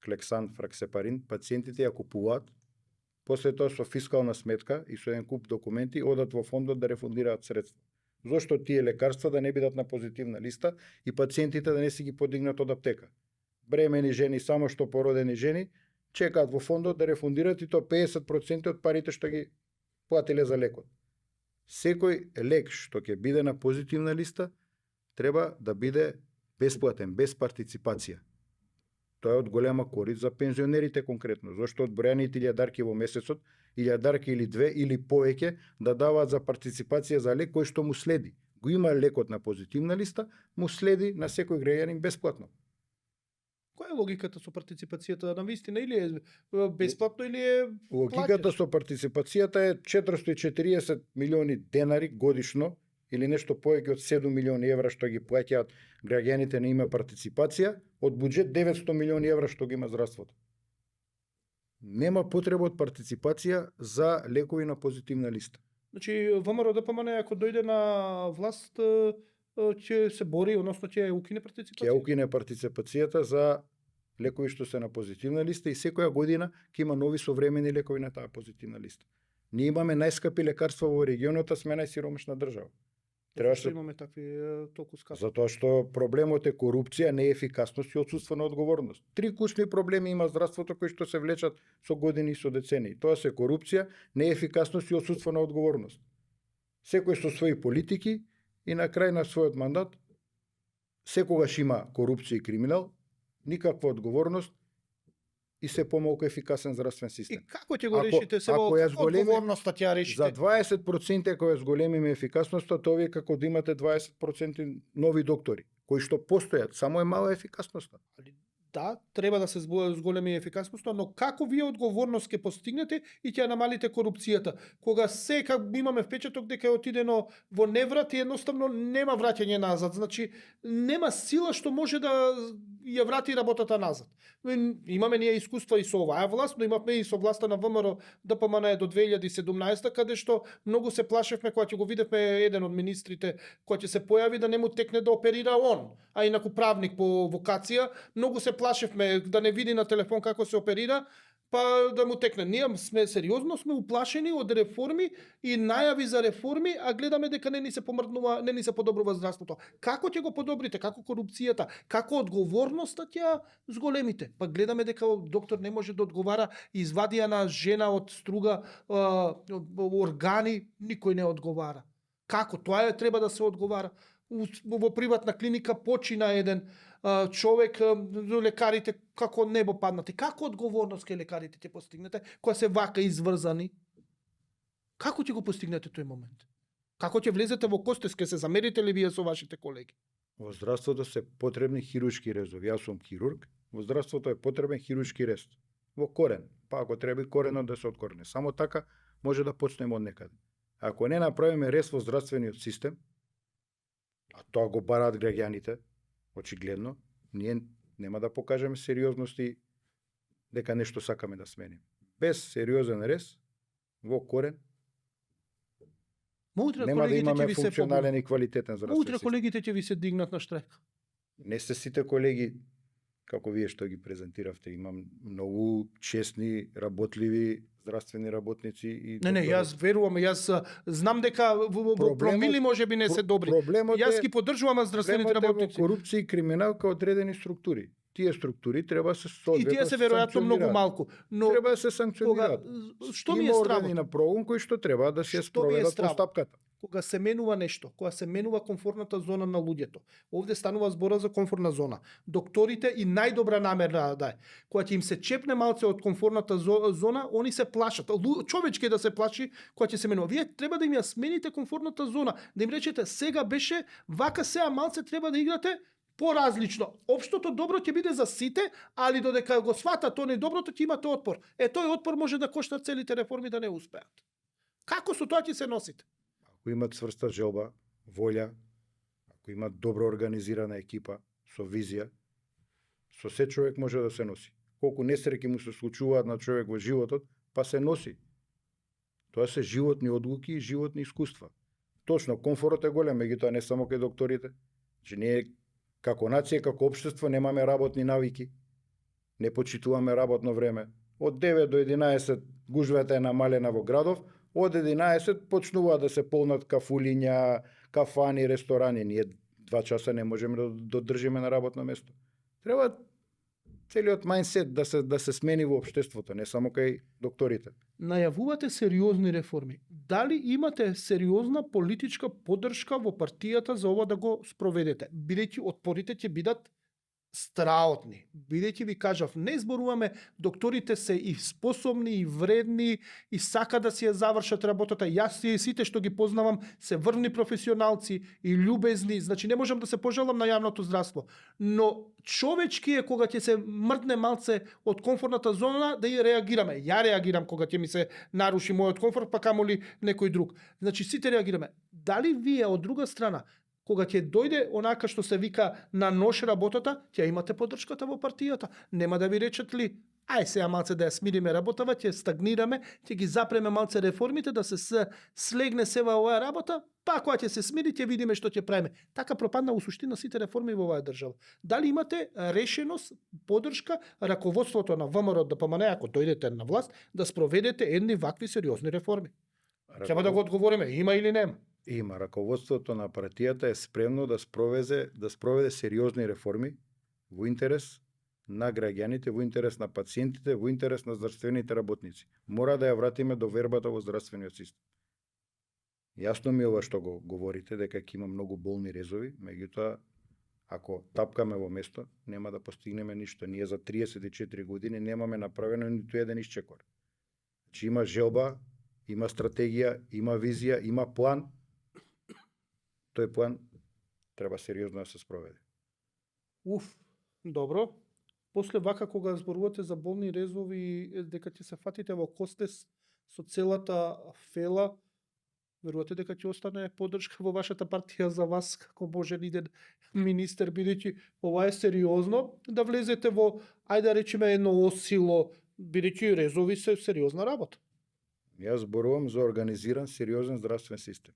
Speaker 2: Клексан, Фраксепарин, пациентите ја купуваат, после тоа со фискална сметка и со еден куп документи одат во фондот да рефундираат средства. Зошто тие лекарства да не бидат на позитивна листа и пациентите да не си ги подигнат од аптека? Бремени жени, само што породени жени, чекаат во фондот да рефундираат и то 50% од парите што ги платиле за лекот. Секој лек што ќе биде на позитивна листа треба да биде бесплатен, без партиципација. Тоа е од голема корист за пензионерите конкретно, зашто одбројаните илјадарки во месецот, илјадарки или две или повеќе да даваат за партиципација за лек кој што му следи. Го има лекот на позитивна листа, му следи на секој граѓанин бесплатно.
Speaker 1: Која е логиката со партиципацијата? На вистина или е бесплатно или е
Speaker 2: Логиката
Speaker 1: плаќаш?
Speaker 2: со партиципацијата е 440 милиони денари годишно или нешто повеќе од 7 милиони евра што ги плаќаат граѓаните на име партиципација, од буџет 900 милиони евра што ги има здравството. Нема потреба од партиципација за лекови на позитивна листа.
Speaker 1: Значи, ВМРО ДПМН ако дојде на власт ќе се бори, односно ќе укине
Speaker 2: Ќе
Speaker 1: партиципација.
Speaker 2: укине партиципацијата за лекови што се на позитивна листа и секоја година ќе има нови современи лекови на таа позитивна листа. Ние имаме најскапи лекарства во регионот, а сме најсиромашна држава.
Speaker 1: Зашто
Speaker 2: Требаше
Speaker 1: имаме такви толку скапи?
Speaker 2: затоа што проблемот е корупција, неефикасност и отсутство на одговорност. Три клучни проблеми има здравството кои што се влечат со години и со децении. Тоа се корупција, неефикасност и отсутство на одговорност. Секој со своји политики и на крај на својот мандат секогаш има корупција и криминал, никаква одговорност и се помалку ефикасен здравствен
Speaker 1: И
Speaker 2: систем.
Speaker 1: како ќе го
Speaker 2: Ако-
Speaker 1: решите се во
Speaker 2: ако ја зголеми-
Speaker 1: одговорноста ќе ја решите?
Speaker 2: За 20% кој зголемиме ефикасноста, тоа е како да имате 20% нови доктори, кои што постојат, само е мала ефикасноста.
Speaker 1: Да, треба да се зголеми ефикасноста, но како вие одговорност ќе постигнете и ќе ја намалите корупцијата? Кога сека имаме впечаток дека е отидено во неврат и едноставно нема враќање назад. Значи, нема сила што може да ја врати работата назад. Имаме ние искуства и со оваа власт, но имавме и со власта на ВМРО ДПМН до 2017, каде што многу се плашевме кога ќе го видевме еден од министрите кој ќе се појави да не му текне да оперира он, а инаку правник по вокација, многу се плашевме да не види на телефон како се оперира, па да му текне. Ние сме сериозно сме уплашени од реформи и најави за реформи, а гледаме дека не ни се помрднува, не ни се подобрува здравството. Како ќе го подобрите? Како корупцијата? Како одговорноста ќе ја зголемите? Па гледаме дека доктор не може да одговара, извади ја на жена од струга органи, никој не одговара. Како? Тоа е треба да се одговара. Во приватна клиника почина еден човек, лекарите како небо паднати. Како одговорност ке лекарите ќе постигнете, кога се вака изврзани? Како ќе го постигнете тој момент? Како ќе влезете во костес, ке се замерите ли вие со вашите колеги?
Speaker 2: Во здравството се потребни хируршки резови. Јас сум хирург, во здравството е потребен хируршки рез. Во корен, па ако треба и коренот да се откорене. Само така може да почнеме од некаде. Ако не направиме рез во здравствениот систем, а тоа го бараат граѓаните, очигледно, ние нема да покажеме сериозност и дека нешто сакаме да смениме. Без сериозен рез во корен
Speaker 1: Утре
Speaker 2: нема да
Speaker 1: колегите ќе
Speaker 2: имаме
Speaker 1: ви се
Speaker 2: функционален и квалитетен здравствен
Speaker 1: Утре
Speaker 2: систем.
Speaker 1: колегите ќе ви се дигнат на штрек.
Speaker 2: Не сте сите колеги како вие што ги презентиравте. Имам многу честни, работливи здравствени работници и
Speaker 1: Не,
Speaker 2: доктори.
Speaker 1: јас верувам, јас знам дека во
Speaker 2: Проблемот-
Speaker 1: промили можеби не се добри.
Speaker 2: Проблемот
Speaker 1: Јас
Speaker 2: е,
Speaker 1: ги поддржувам здравствените
Speaker 2: проблемот е во
Speaker 1: работници.
Speaker 2: корупција и криминал кај одредени структури. Тие структури треба се
Speaker 1: И
Speaker 2: соодветно
Speaker 1: тие се веројатно многу малку, но
Speaker 2: Треба да се
Speaker 1: кога
Speaker 2: санкционираат.
Speaker 1: што ми е
Speaker 2: Има
Speaker 1: стравот?
Speaker 2: органи на прогон кои што треба да се
Speaker 1: Што ми е
Speaker 2: спроведат
Speaker 1: стравот?
Speaker 2: постапката.
Speaker 1: Кога се менува нешто, кога се менува комфортната зона на луѓето. Овде станува збора за комфортна зона. Докторите и најдобра намера да е. Кога ќе им се чепне малце од комфортната зона, они се плашат. Човечки е да се плаши кога ќе се менува. Вие треба да им ја смените комфортната зона, да им речете сега беше вака, сега малце треба да играте поразлично. Општото добро ќе биде за сите, али додека го сватат тоа недоброто ќе имате отпор. Тој отпор може да кошта целите реформи да не успеат. Како со тоа ќе се носите?
Speaker 2: Ако имат цврста желба, волја, ако имат добро организирана екипа со визија, со се човек може да се носи. Колку несреќи му се случуваат на човек во животот, па се носи. Тоа се животни одлуки и животни искуства. Точно, комфорот е голем, меѓутоа не само кај докторите. Значи ние како нација, како општество немаме работни навики. Не почитуваме работно време. Од 9 до 11 гужвата е намалена во градов, од 11 почнуваат да се полнат кафулиња, кафани, ресторани. Ние 2 часа не можеме да додржиме на работно место. Треба целиот мајндсет да се смени во општеството, не само кај докторите.
Speaker 1: Најавувате сериозни реформи. Дали имате сериозна политичка поддршка во партијата за ова да го спроведете? Бидејќи отпорите ќе бидат страотни. Бидејќи ви кажав, не зборуваме, докторите се и способни, и вредни, и сака да си ја завршат работата. Јас и сите што ги познавам се врвни професионалци и љубезни, значи не можам да се пожалам на јавното здравство. Но човечки е кога ќе се мрдне малце од комфортната зона да ја реагираме. Ја реагирам кога ќе ми се наруши мојот комфорт, па камоли некој друг. Значи сите реагираме. Дали вие од друга страна кога ќе дојде онака што се вика на нош работата, ќе имате поддршката во партијата? Нема да ви речат ли, ај сега малце да ја смириме работава, ќе стагнираме, ќе ги запреме малце реформите, да се слегне сева оваа работа, па кога ќе се смири, ќе видиме што ќе правиме. Така пропадна у суштина сите реформи во оваа држава. Дали имате решеност, поддршка, раководството на ВМРО ДПМН, ако дојдете на власт, да спроведете едни вакви сериозни реформи? Треба да го одговориме, има или нема?
Speaker 2: Има. Раководството на партијата е спремно да спроведе сериозни реформи во интерес на граѓаните, во интерес на пациентите, во интерес на здравствените работници. Мора да ја вратиме до вербата во здравствениот систем. Јасно ми е ова што го говорите, дека ќе има многу болни резови, меѓутоа, ако тапкаме во место, нема да постигнеме ништо. Ние за 34 години немаме направено ниту еден исчекор. Значи има желба, има стратегија, има визија, има план. Тој план треба сериозно да се спроведе.
Speaker 1: Добро. После вака кога зборувате за болни резови, дека ќе се фатите во костес со целата фела, верувате дека ќе остане поддршка во вашата партија за вас како можен иден министер, бидејќи ова е сериозно да влезете во, ајде да речеме, едно осило, бидејќи резови се сериозна работа.
Speaker 2: Јас зборувам за организиран сериозен здравствен систем.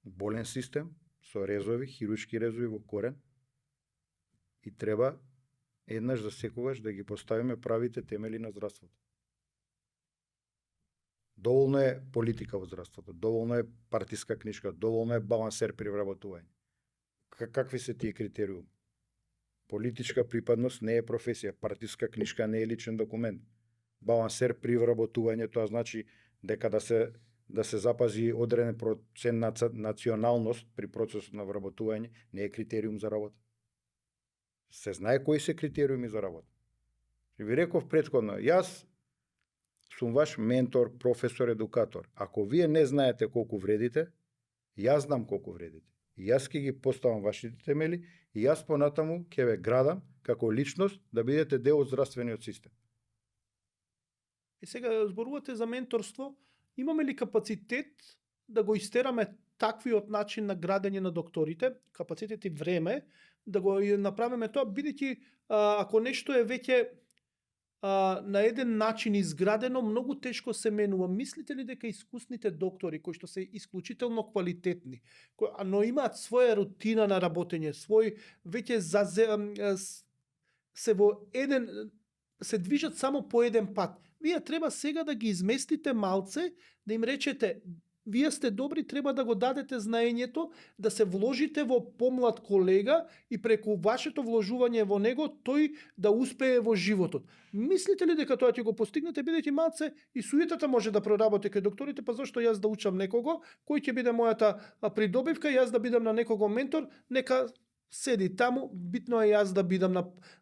Speaker 2: Болен систем со резови, хируршки резови во корен, и треба еднаш за секогаш да ги поставиме правите темели на здравството. Доволно е политика во здравството, доволно е партиска книжка, доволно е балансер при вработување. Какви се тие критериуми? Политичка припадност не е професија, партиска книжка не е личен документ. Балансер при вработување, тоа значи дека да се запази одреден процент на националност при процесот на вработување, не е критериум за работа. Се знае кои се критериуми за работа. Ви реков претходно, јас сум ваш ментор, професор, едукатор. Ако вие не знаете колку вредите, јас знам колку вредите. И јас ќе ги поставам вашите темели и јас понатаму ќе ве градам како личност да бидете дел од здравствениот систем.
Speaker 1: И сега зборувате за менторство, имаме ли капацитет да го истераме таквиот начин на градење на докторите, капацитет и време, да го направиме тоа, бидејќи ако нешто е веќе на еден начин изградено, многу тешко се менува. Мислите ли дека искусните доктори, кои што се исклучително квалитетни, но имаат своја рутина на работење, свој веќе се во еден, се движат само по еден пат. Вие треба сега да ги изместите малце, да им речете, вие сте добри, треба да го дадете знаењето, да се вложите во помлад колега и преку вашето вложување во него, тој да успее во животот. Мислите ли дека тоа ќе го постигнете, бидејќи малце и суетата може да проработи кај докторите, па зашто јас да учам некого, кој ќе биде мојата придобивка, јас да бидам на некого ментор, нека седи таму, битно е јас да бидам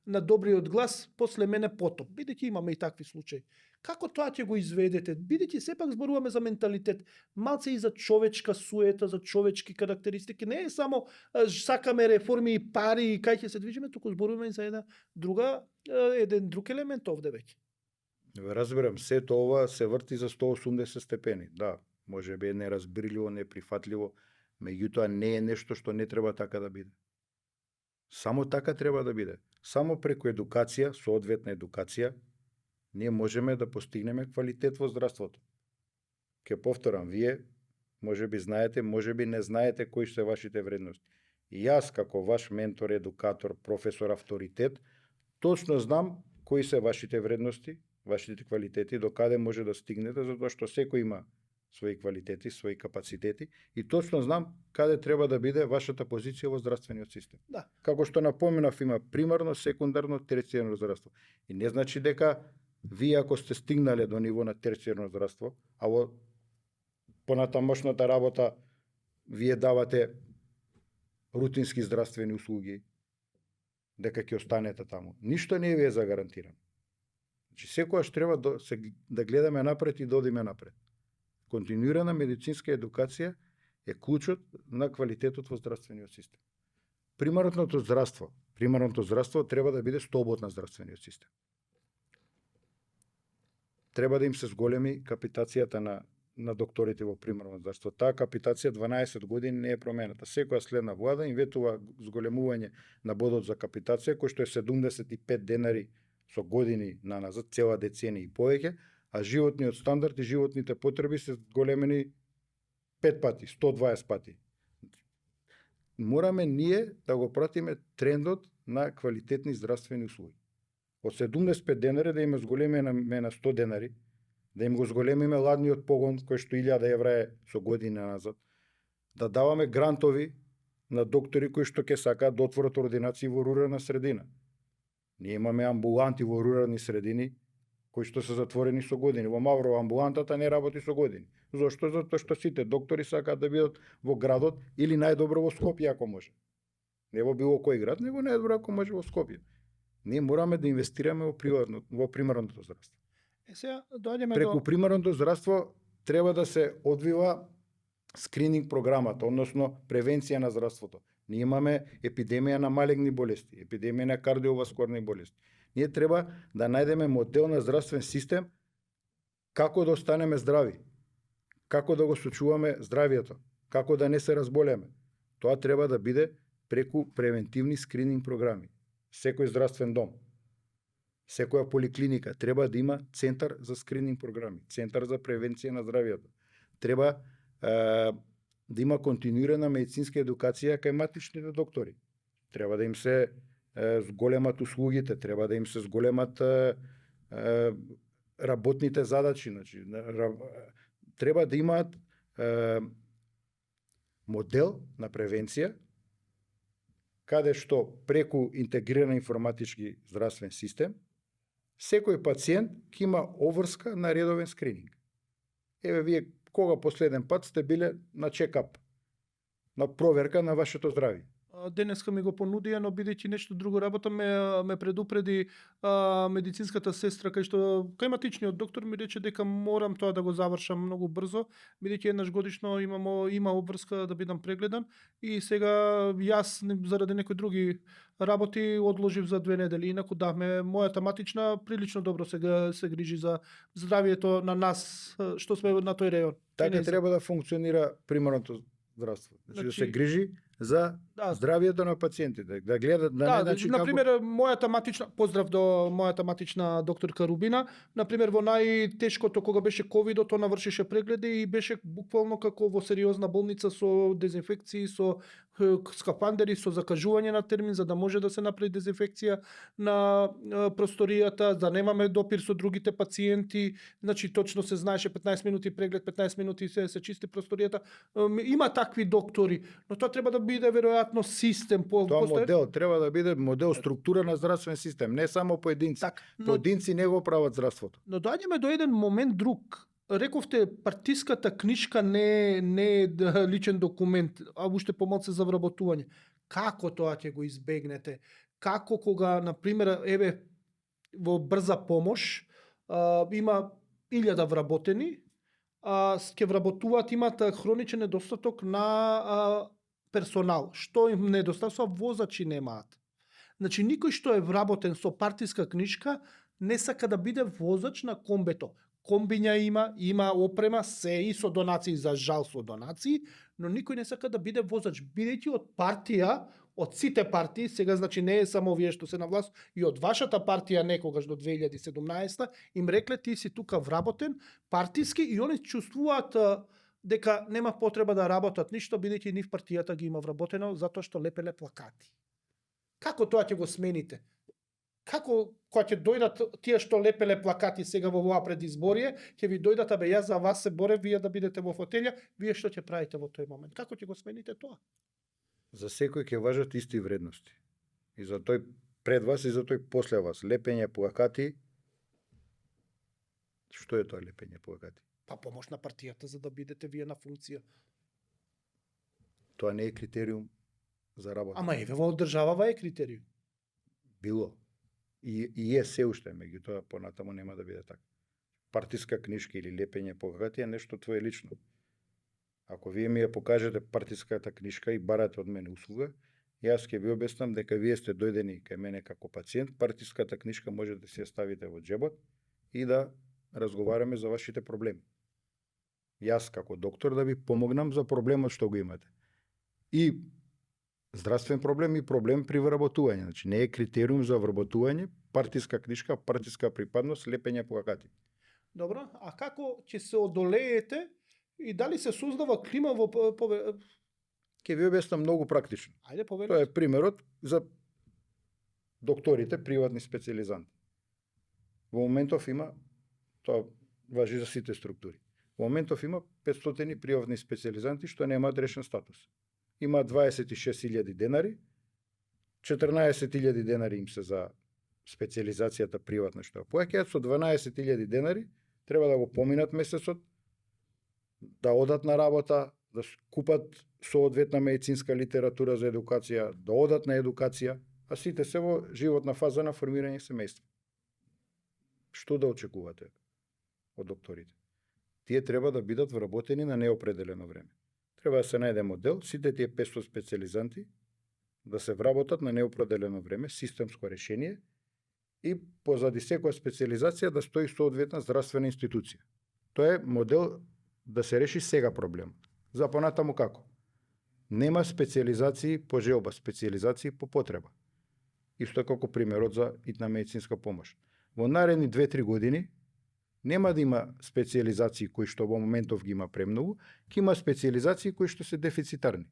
Speaker 1: на добриот глас, после мене потоп. Бидејќи имаме и такви случаи. Како тоа ќе го изведете? Бидејќи сепак зборуваме за менталитет, малце и за човечка суета, за човечки карактеристики. Не е само сакаме реформи и пари и кај ќе се движиме, туку зборуваме и за еден друг елемент овде веќе.
Speaker 2: Разбирам, сето ова се врти за 180 степени. Да, може би е неразбирливо, неприфатливо, меѓутоа не е нешто што не треба така да биде. Само така треба да биде. Само преку едукација, соодветна едукација, ние можеме да постигнеме квалитет во здравството. Ке повторам, вие може би знаете, може би не знаете кои се вашите вредности. И јас како ваш ментор, едукатор, професор, авторитет, точно знам кои се вашите вредности, вашите квалитети, до каде може да стигнете, затоа што секој има своји квалитети, своји капацитети и точно знам каде треба да биде вашата позиција во здравствениот систем.
Speaker 1: Да.
Speaker 2: Како што напоменав, има примарно, секундарно, терцијарно здравство. И не значи дека вие ако сте стигнале до ниво на терцијарно здравство, а во понатамошната работа вие давате рутински здравствени услуги, дека ќе останете таму. Ништо не ви е загарантирано. Значи, секојаш треба да гледаме напред и да одиме напред. Континуирана медицинска едукација е клучот на квалитетот во здравствениот систем. Примарното здравство треба да биде столбот на здравствениот систем. Треба да им се зголеми капитацијата на докторите во примарно здравство. Таа капитација 12 години не е променета. Секоја следна влада им ветува зголемување на бодот за капитација, кој што е 75 денари со години наназад, цела деценија и повеќе, а животниот стандард и животните потреби се големени 5 пати, 120 пати. Мораме ние да го пратиме трендот на квалитетни здравствени услуги. Од 75 денари да им зголемиме на 100 денари, да им го зголемиме ладниот погон, кој што 1000 евра е со години назад, да даваме грантови на доктори кои што ќе сакаат да отворат ординации во рурална средина. Ние имаме амбуланти во рурални средини кои што се затворени со години. Во Маврово амбулантата не работи со години. Зошто? Затоа што сите доктори сакаат да бидат во градот или најдобро во Скопје ако може. Не во било кој град, него најдобро ако може во Скопје. Ние мораме да инвестираме во примарното здравство.
Speaker 1: Сега доаѓаме
Speaker 2: Преку примарното здравство треба да се одвива скрининг програмата, односно превенција на здравството. Ние имаме епидемија на малегни болести, епидемија на кардиоваскуларни болести. Ние треба да најдеме модел на здравствен систем како да останеме здрави, како да го сочуваме здравието, како да не се разболеме. Тоа треба да биде преку превентивни скрининг програми. Секој здравствен дом, секоја поликлиника треба да има центар за скрининг програми, центар за превенција на здравието. Треба да има континуирана медицинска едукација кај матичните доктори. Треба да им се зголемат услугите, треба да им се зголемат работните задачи, значи треба да имаат модел на превенција каде што преку интегриран информатички здравствен систем секој пациент ќе има обврска на редовен скрининг. Еве вие кога последен пат сте биле на чекап, на проверка на вашето здравје?
Speaker 1: Денеска ми го понудија, но бидејќи нешто друго работа ме предупреди медицинската сестра кај матичниот доктор ми рече дека морам тоа да го завршам многу брзо, бидејќи еднаш годишно има обврска да бидам прегледан и сега јас заради некои други работи одложив за 2 недели. Инаку мојата матична прилично добро се грижи за здравието на нас што сме на тој реон.
Speaker 2: Така треба да функционира примарното здравство. Значи да се грижи за здравието на пациентите, да гледат
Speaker 1: например, мојата матична, поздрав до мојата матична докторка Рубина, например во најтешкото кога беше ковидот, она вршеше прегледи и беше буквално како во сериозна болница со дезинфекции, со скафандери, со закажување на термин за да може да се направи дезинфекција на просторијата, да немаме допир со другите пациенти, значи точно се знаеше 15 минути преглед, 15 минути се чисти просторијата. Има такви доктори, но тоа треба да биде веројатно систем
Speaker 2: тоа модел треба да биде модел структура на здравствен систем, не само поединци. Поединци не го прават здравството.
Speaker 1: Но доаѓаме до еден момент друг. Рековте партиската книжка не е личен документ, а уште помалку за вработување. Како тоа ќе го избегнете? Како кога на пример во брза помош има 1000 вработени, ќе вработуваат, имат хроничен недостаток на персонал. Што им недостасува? Возачи немаат. Значи, никој што е вработен со партиска книжка не сака да биде возач на комбето. Комбиња има опрема, се и со донации, за жал со донации, но никој не сака да биде возач, бидејќи од партија, од сите партии, сега значи не е само вие што се на власт, и од вашата партија некогаш до 2017 им рекле ти си тука вработен, партиски, и они чувствуваат дека нема потреба да работат ништо, бидејќи нив партијата ги има вработено затоа што лепеле плакати. Како тоа ќе го смените? Како кога ќе дојдат тие што лепеле плакати сега во оваа предизборие, ќе ви дојдат, абе јас за вас се борев, вие да бидете во фотелја, вие што ќе правите во тој момент? Како ќе го смените тоа?
Speaker 2: За секој ќе важат исти вредности. И за тој пред вас и за тој после вас. Лепење плакати. Што е тоа лепење плакати?
Speaker 1: Па помош на партијата за да бидете вие на функција.
Speaker 2: Тоа не е критериум за работа.
Speaker 1: Ама еве во државава е критериум.
Speaker 2: Било. И е се уште, меѓутоа понатаму нема да биде така. Партиска книшка или лепење плакати е нешто твое лично. Ако вие ми ја покажете партиската книшка и барате од мене услуга, јас ќе ви објаснам дека вие сте дојдени кај мене како пациент, партиската книшка може да си ја ставите во џебот и да разговараме за вашите проблеми. Јас како доктор да ви помогнам за проблемот што го имате. И здравствен проблем и проблем при вработување. Значи не е критериум за вработување, партиска книшка, партиска припадност, лепење плакати.
Speaker 1: Добро, а како ќе се одолеете и дали се создава клима во
Speaker 2: Ќе ви објаснам многу практично.
Speaker 1: Ајде повели.
Speaker 2: Тоа е примерот за докторите, приватни специјализанти. Во моментов има, тоа важи за сите структури. Во моментов има 500 приватни специјализанти што немаат решен статус. Има 26.000 денари, 14.000 денари им се за специјализацијата приватна што поаќаат, со 12.000 денари треба да го поминат месецот, да одат на работа, да купат соодветна медицинска литература за едукација, да одат на едукација, а сите се во животна фаза на формирање семејство. Што да очекувате од докторите? Тие треба да бидат вработени на неопределено време. Треба да се најде модел, сите тие 500 специјализанти да се вработат на неопределено време, системско решение и позади секоја специјализација да стои соодветна здравствена институција. Тоа е модел да се реши сега проблем. За понатаму како? Нема специјализации по желба, специјализации по потреба. Исто како примерот за итна медицинска помош. Во наредни 2-3 години нема да има специјализации кои што во моментов ги има премногу, ќе има специјализации кои што се дефицитарни.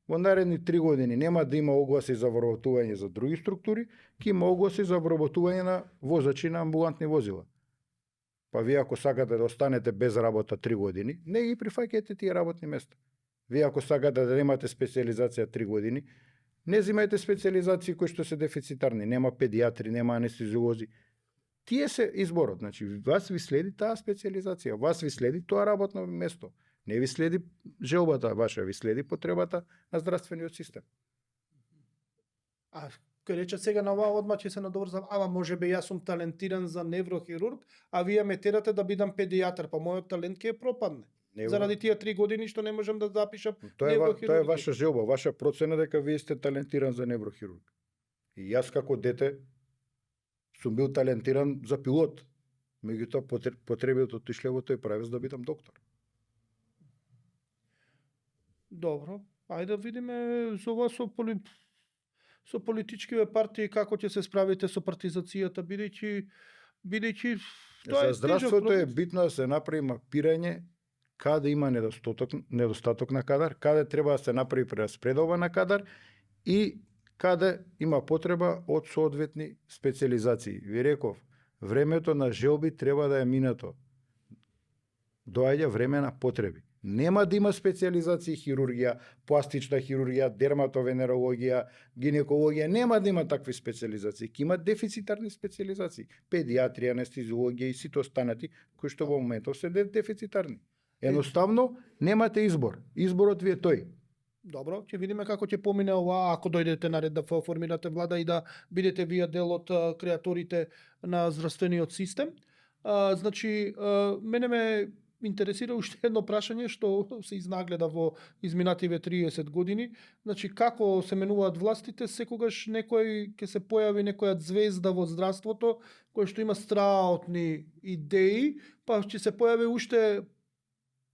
Speaker 2: Во наредни 3 години нема да има огласи за вработување за други структури, ќе има огласи за вработување на возачи на амбулантни возила. Па вие ако сакате да останете без работа 3 години, не ги прифаќајте тие работни места. Вие ако сакате да немате специјализација 3 години, не земајте специјализации кои што се дефицитарни, нема педиатри, нема анестезиолози. Тие се изборот, значи вас ви следи таа специјализација, вас ви следи тоа работно место. Не ви следи желбата ваша, ви следи потребата на здравствениот систем.
Speaker 1: А кој рече сега на оваа одма ќе се надоврзам, ама можеби јас сум талентиран за неврохирург, а вие ме терате да бидам педијатар, па мојот талент ќе пропадне. Заради тие 3 години што не можам да запишам неврохирург.
Speaker 2: Тоа е ваша желба, ваша процена дека вие сте талентиран за неврохирург. И јас како дете сум бил талентиран за пилот. Меѓутоа потребите отишле во тој правец да бидам доктор.
Speaker 1: Добро, ајде да видиме за ова со политичкиве партии како ќе се справите со партизацијата, бидејќи
Speaker 2: За здравството е битно да се направи мапирање каде има недостаток на кадар, каде треба да се направи прераспределба на кадар и каде има потреба од соодветни специјализации. Ви реков, времето на желби треба да е минато. Доаѓа време на потреби. Нема да има специјализации хирургија, пластична хирургија, дерматовенерологија, гинекологија, нема да има такви специјализации. Ќе има дефицитарни специјализации, педиатрија, анестезиологија и сите останати кои што во моментов се дефицитарни. Едноставно немате избор. Изборот ви е тој.
Speaker 1: Добро, ќе видиме како ќе помине ова ако дојдете на ред да формирате влада и да бидете вие дел од креаторите на здравствениот систем. Значи, мене ме интересира уште едно прашање што се изнагледа во изминативе 30 години. Значи, како се менуваат властите, секогаш некој ќе се појави некоја звезда во здравството кој што има страотни идеи, па ќе се појави уште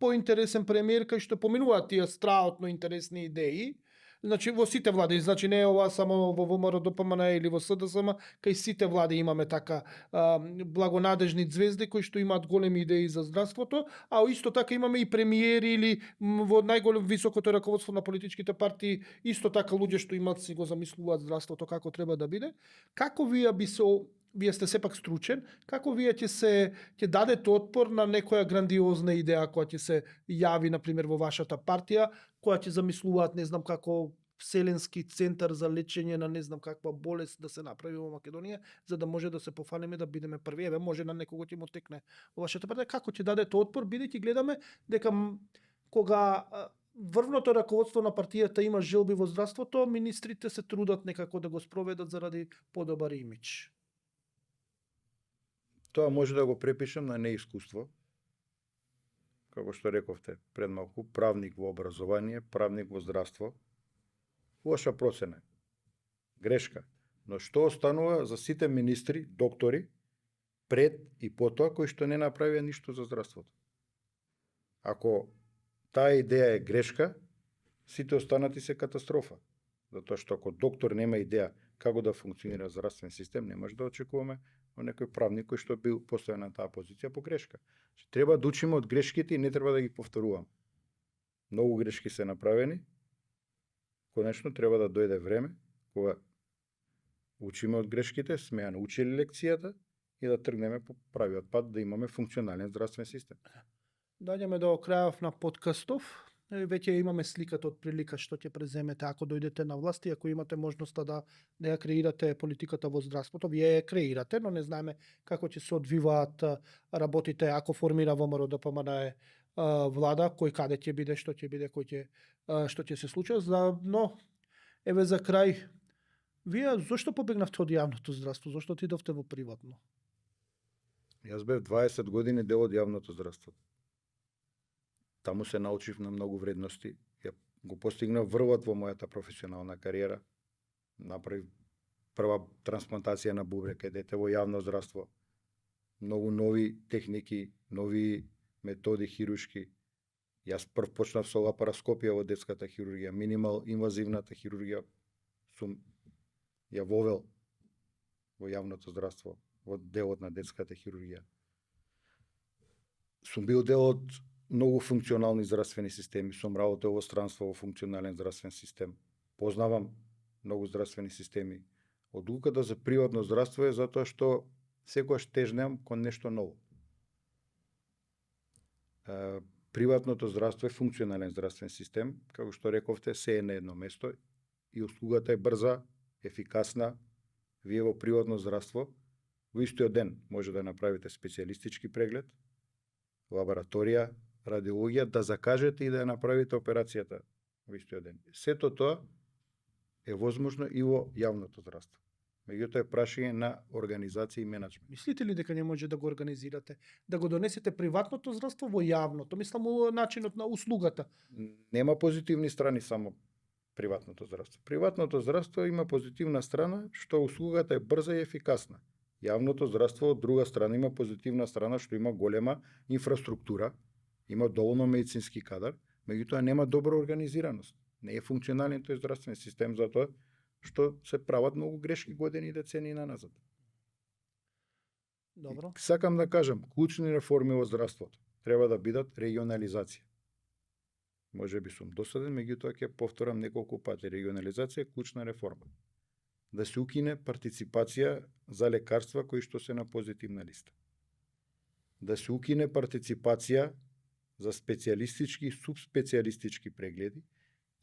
Speaker 1: поинтересен премиер кај што поминуваат тие страотно интересни идеи, Значи во сите влади, значи не е ова само во ВМРО ДПМН или во СДСМ, кај сите влади имаме така благонадежни звезди кои што имаат големи идеи за здравството, а исто така имаме и премиери или во најголем високото раководство на политичките партии, исто така луѓе што имаат си го замислуваат здравството како треба да биде. Како вие сте сепак стручен, како вие ќе дадете отпор на некоја грандиозна идеја која ќе се јави на пример во вашата партија, која ќе замислуваат не знам како вселенски центар за лечење на не знам каква болест да се направи во Македонија, за да може да се пофалиме да бидеме први. Еве може на некого ќе му текне во вашата партија. Како ќе дадете отпор, бидејќи гледаме дека кога врвното раководство на партијата има желби во здравството, министрите се трудат некако да го спроведат заради подобар имидж.
Speaker 2: Тоа може да го препишем на неискуство. Како што рековте пред малку, правник во образование, правник во здравство. Лоша процена. Грешка. Но што останува за сите министри, доктори, пред и потоа, кои што не направија ништо за здравството? Ако таа идеја е грешка, сите останати се катастрофа. Затоа што ако доктор нема идеја како да функционира здравствен систем, не може да очекуваме од некој правник кој што бил поставен на таа позиција по грешка. Треба да учиме од грешките и не треба да ги повторуваме. Многу грешки се направени. Конечно треба да дојде време кога учиме од грешките, сме ја научили лекцијата и да тргнеме по правиот пат да имаме функционален здравствен систем.
Speaker 1: Доаѓаме до крајов на подкастов. Веќе имаме сликата од прилика што ќе преземете ако дојдете на власт и ако имате можноста да ја креирате политиката во здравството. Вие ја креирате, но не знаеме како ќе се одвиваат работите ако формира ВМРО ДПМН влада, кој каде ќе биде, што ќе биде, што ќе се случи. Но еве за крај, вие зошто побегнавте од јавното здравство? Зошто отидовте во приватно?
Speaker 2: Јас бев 20 години дел од јавното здравство. Таму се научив на многу вредности. Ја го постигнав врвот во мојата професионална кариера. Направив прва трансплантација на бубрек кај дете во јавно здравство. Многу нови техники, нови методи хируршки. Јас прв почнав со лапароскопија во детската хирургија, минимал инвазивната хирургија сум ја вовел во јавното здравство, во делот на детската хирургија. Сум бил дел од многу функционални здравствени системи, сум работел во странство во функционален здравствен систем. Познавам многу здравствени системи. Одлуката за приватно здравство е затоа што секогаш тежнем кон нешто ново. Приватното здравство е функционален здравствен систем, како што рековте, се е на едно место и услугата е брза, ефикасна. Вие во приватно здравство во истиот ден може да направите специјалистички преглед, лабораторија, радиологија, да закажете и да ја направите операцијата во истиот ден. Сето тоа е возможно и во јавното здравство. Меѓутоа е прашање на организација и менеджмент.
Speaker 1: Мислите ли дека не може да го организирате, да го донесете приватното здравство во јавното? Мислам начинот на услугата.
Speaker 2: Нема позитивни страни само приватното здравство. Приватното здравство има позитивна страна што услугата е брза и ефикасна. Јавното здравство од друга страна има позитивна страна што има голема инфраструктура, има доволно медицински кадар, меѓутоа нема добра организираност. Не е функционален тој здравствен систем затоа што се прават многу грешки години и децении наназад.
Speaker 1: Добро.
Speaker 2: Сакам да кажам, клучни реформи во здравството треба да бидат регионализација. Може би сум досаден, меѓутоа ќе повторам неколку пати. Регионализација е клучна реформа. Да се укине партиципација за лекарства кои што се на позитивна листа. Да се укине партиципација за специјалистички и субспецијалистички прегледи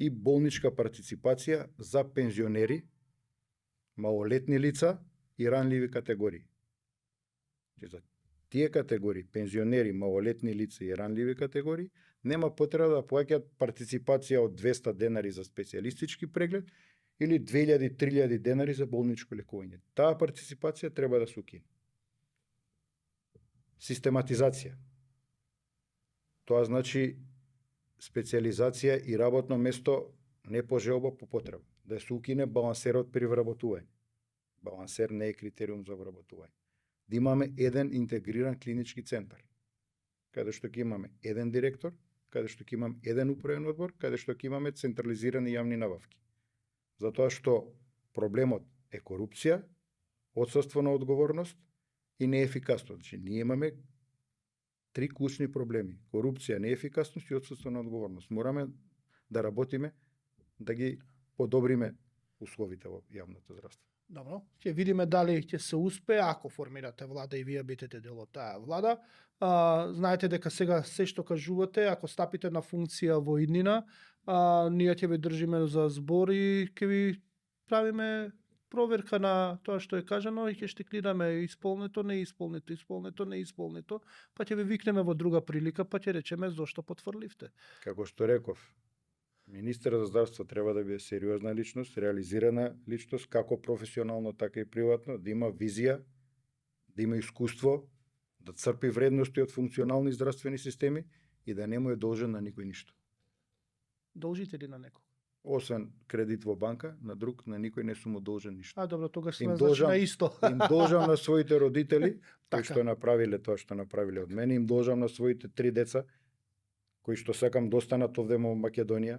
Speaker 2: и болничка партиципација за пензионери, малолетни лица и ранливи категории. За тие категории, пензионери, малолетни лица и ранливи категории, нема потреба да плаќаат партиципација од 200 денари за специјалистички преглед или 2000-3000 денари за болничко лекување. Таа партиципација треба да се укине. Систематизација. Тоа значи специјализација и работно место не по желба, по потреба. Да се укине балансерот при вработување. Балансер не е критериум за вработување. Да имаме еден интегриран клинички центар, каде што ќе имаме еден директор, каде што ќе имаме еден управен одбор, каде што ќе имаме централизирани јавни набавки. затоа што проблемот е корупција, отсуство на одговорност и неефикасност. Значи, ние имаме три клучни проблеми: корупција, неефикасност и отсуство на одговорност. Мораме да работиме да ги подобриме условите во јавното здравство.
Speaker 1: Добро, ќе видиме дали ќе се успее ако формирате влада и вие бидете дел од таа влада. Знаете дека сега се што кажувате, ако стапите на функција во иднина, ние ќе ви држиме за збор и ќе ви правиме проверка на тоа што е кажано и ќе штиклираме исполнето, неисполнето, исполнето, неисполнето, па ќе ви викнеме во друга прилика, па ќе речеме зошто потврдивте.
Speaker 2: Како што реков, министер за здравство треба да биде сериозна личност, реализирана личност, како професионално, така и приватно, да има визија, да има искуство, да црпи вредности од функционални здравствени системи и да не му е должен на никој ништо.
Speaker 1: Должите ли на некој?
Speaker 2: Освен кредит во банка, на друг, на никој не сум му должен ништо.
Speaker 1: Добро, тогаш
Speaker 2: Им
Speaker 1: сме значи
Speaker 2: должам-
Speaker 1: на исто.
Speaker 2: Им должам на своите родители, кои
Speaker 1: Така.
Speaker 2: што направиле тоа што направиле од мене, им должам на своите 3 деца, кои што сакам да останат овде во Македонија.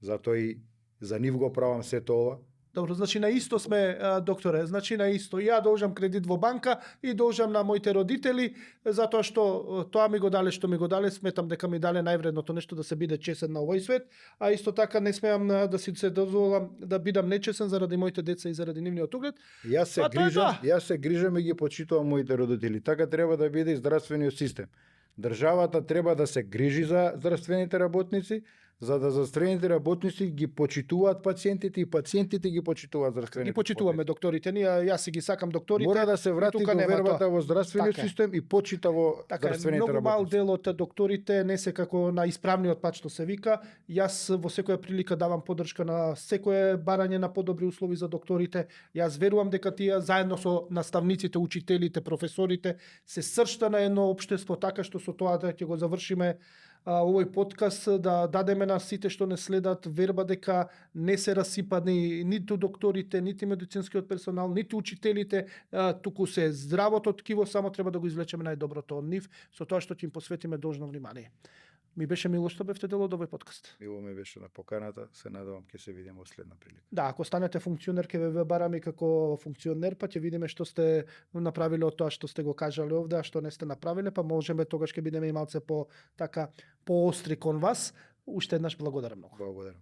Speaker 2: Затоа и за нив го правам сето ова.
Speaker 1: Добро, значи на исто сме, докторе, значи на исто. Ја должам кредит во банка и должам на моите родители, затоа што тоа ми го дале што ми го дале, сметам дека ми дале највредното нешто да се биде чесен на овој свет, а исто така не смеам да си се дозволам да бидам нечесен заради моите деца и заради нивниот углед.
Speaker 2: Јас се
Speaker 1: Па тоа е
Speaker 2: грижам,
Speaker 1: тоа.
Speaker 2: јас се грижам и ги почитувам моите родители. Така треба да биде и здравствениот систем. Државата треба да се грижи за здравствените работници, за да здравствените работници ги почитуваат пациентите и пациентите ги почитуваат здравствените.
Speaker 1: Ги почитуваме докторите, ние јас си ги сакам докторите.
Speaker 2: Мора да се врати
Speaker 1: тука нема
Speaker 2: довербата
Speaker 1: тоа.
Speaker 2: во здравствениот
Speaker 1: Така е.
Speaker 2: систем и почита во
Speaker 1: Така е,
Speaker 2: здравствените
Speaker 1: многу мал
Speaker 2: работници.
Speaker 1: дел од докторите не се како на исправниот пат што се вика. Јас во секоја прилика давам поддршка на секое барање на подобри услови за докторите. Јас верувам дека тие заедно со наставниците, учителите, професорите се сршта на едно општество, така што со тоа да ќе го завршиме овој подкаст, да дадеме на сите што не следат верба дека не се расипани ниту докторите, нити медицинскиот персонал, нити учителите, туку се здравото ткиво, само треба да го извлечеме најдоброто од нив, со тоа што ќе им посветиме должно внимание. Ми беше мило што бевте дел од овој подкаст.
Speaker 2: Мило ми беше на поканата, се надевам ќе се видиме во следна прилика.
Speaker 1: Да, ако станете функционер, ќе ве бараме како функционер, па ќе видиме што сте направиле од тоа што сте го кажале овде, а што не сте направиле, па можеме тогаш ќе бидеме и малце по така поостри кон вас. Уште еднаш благодарам многу.
Speaker 2: Благодарам.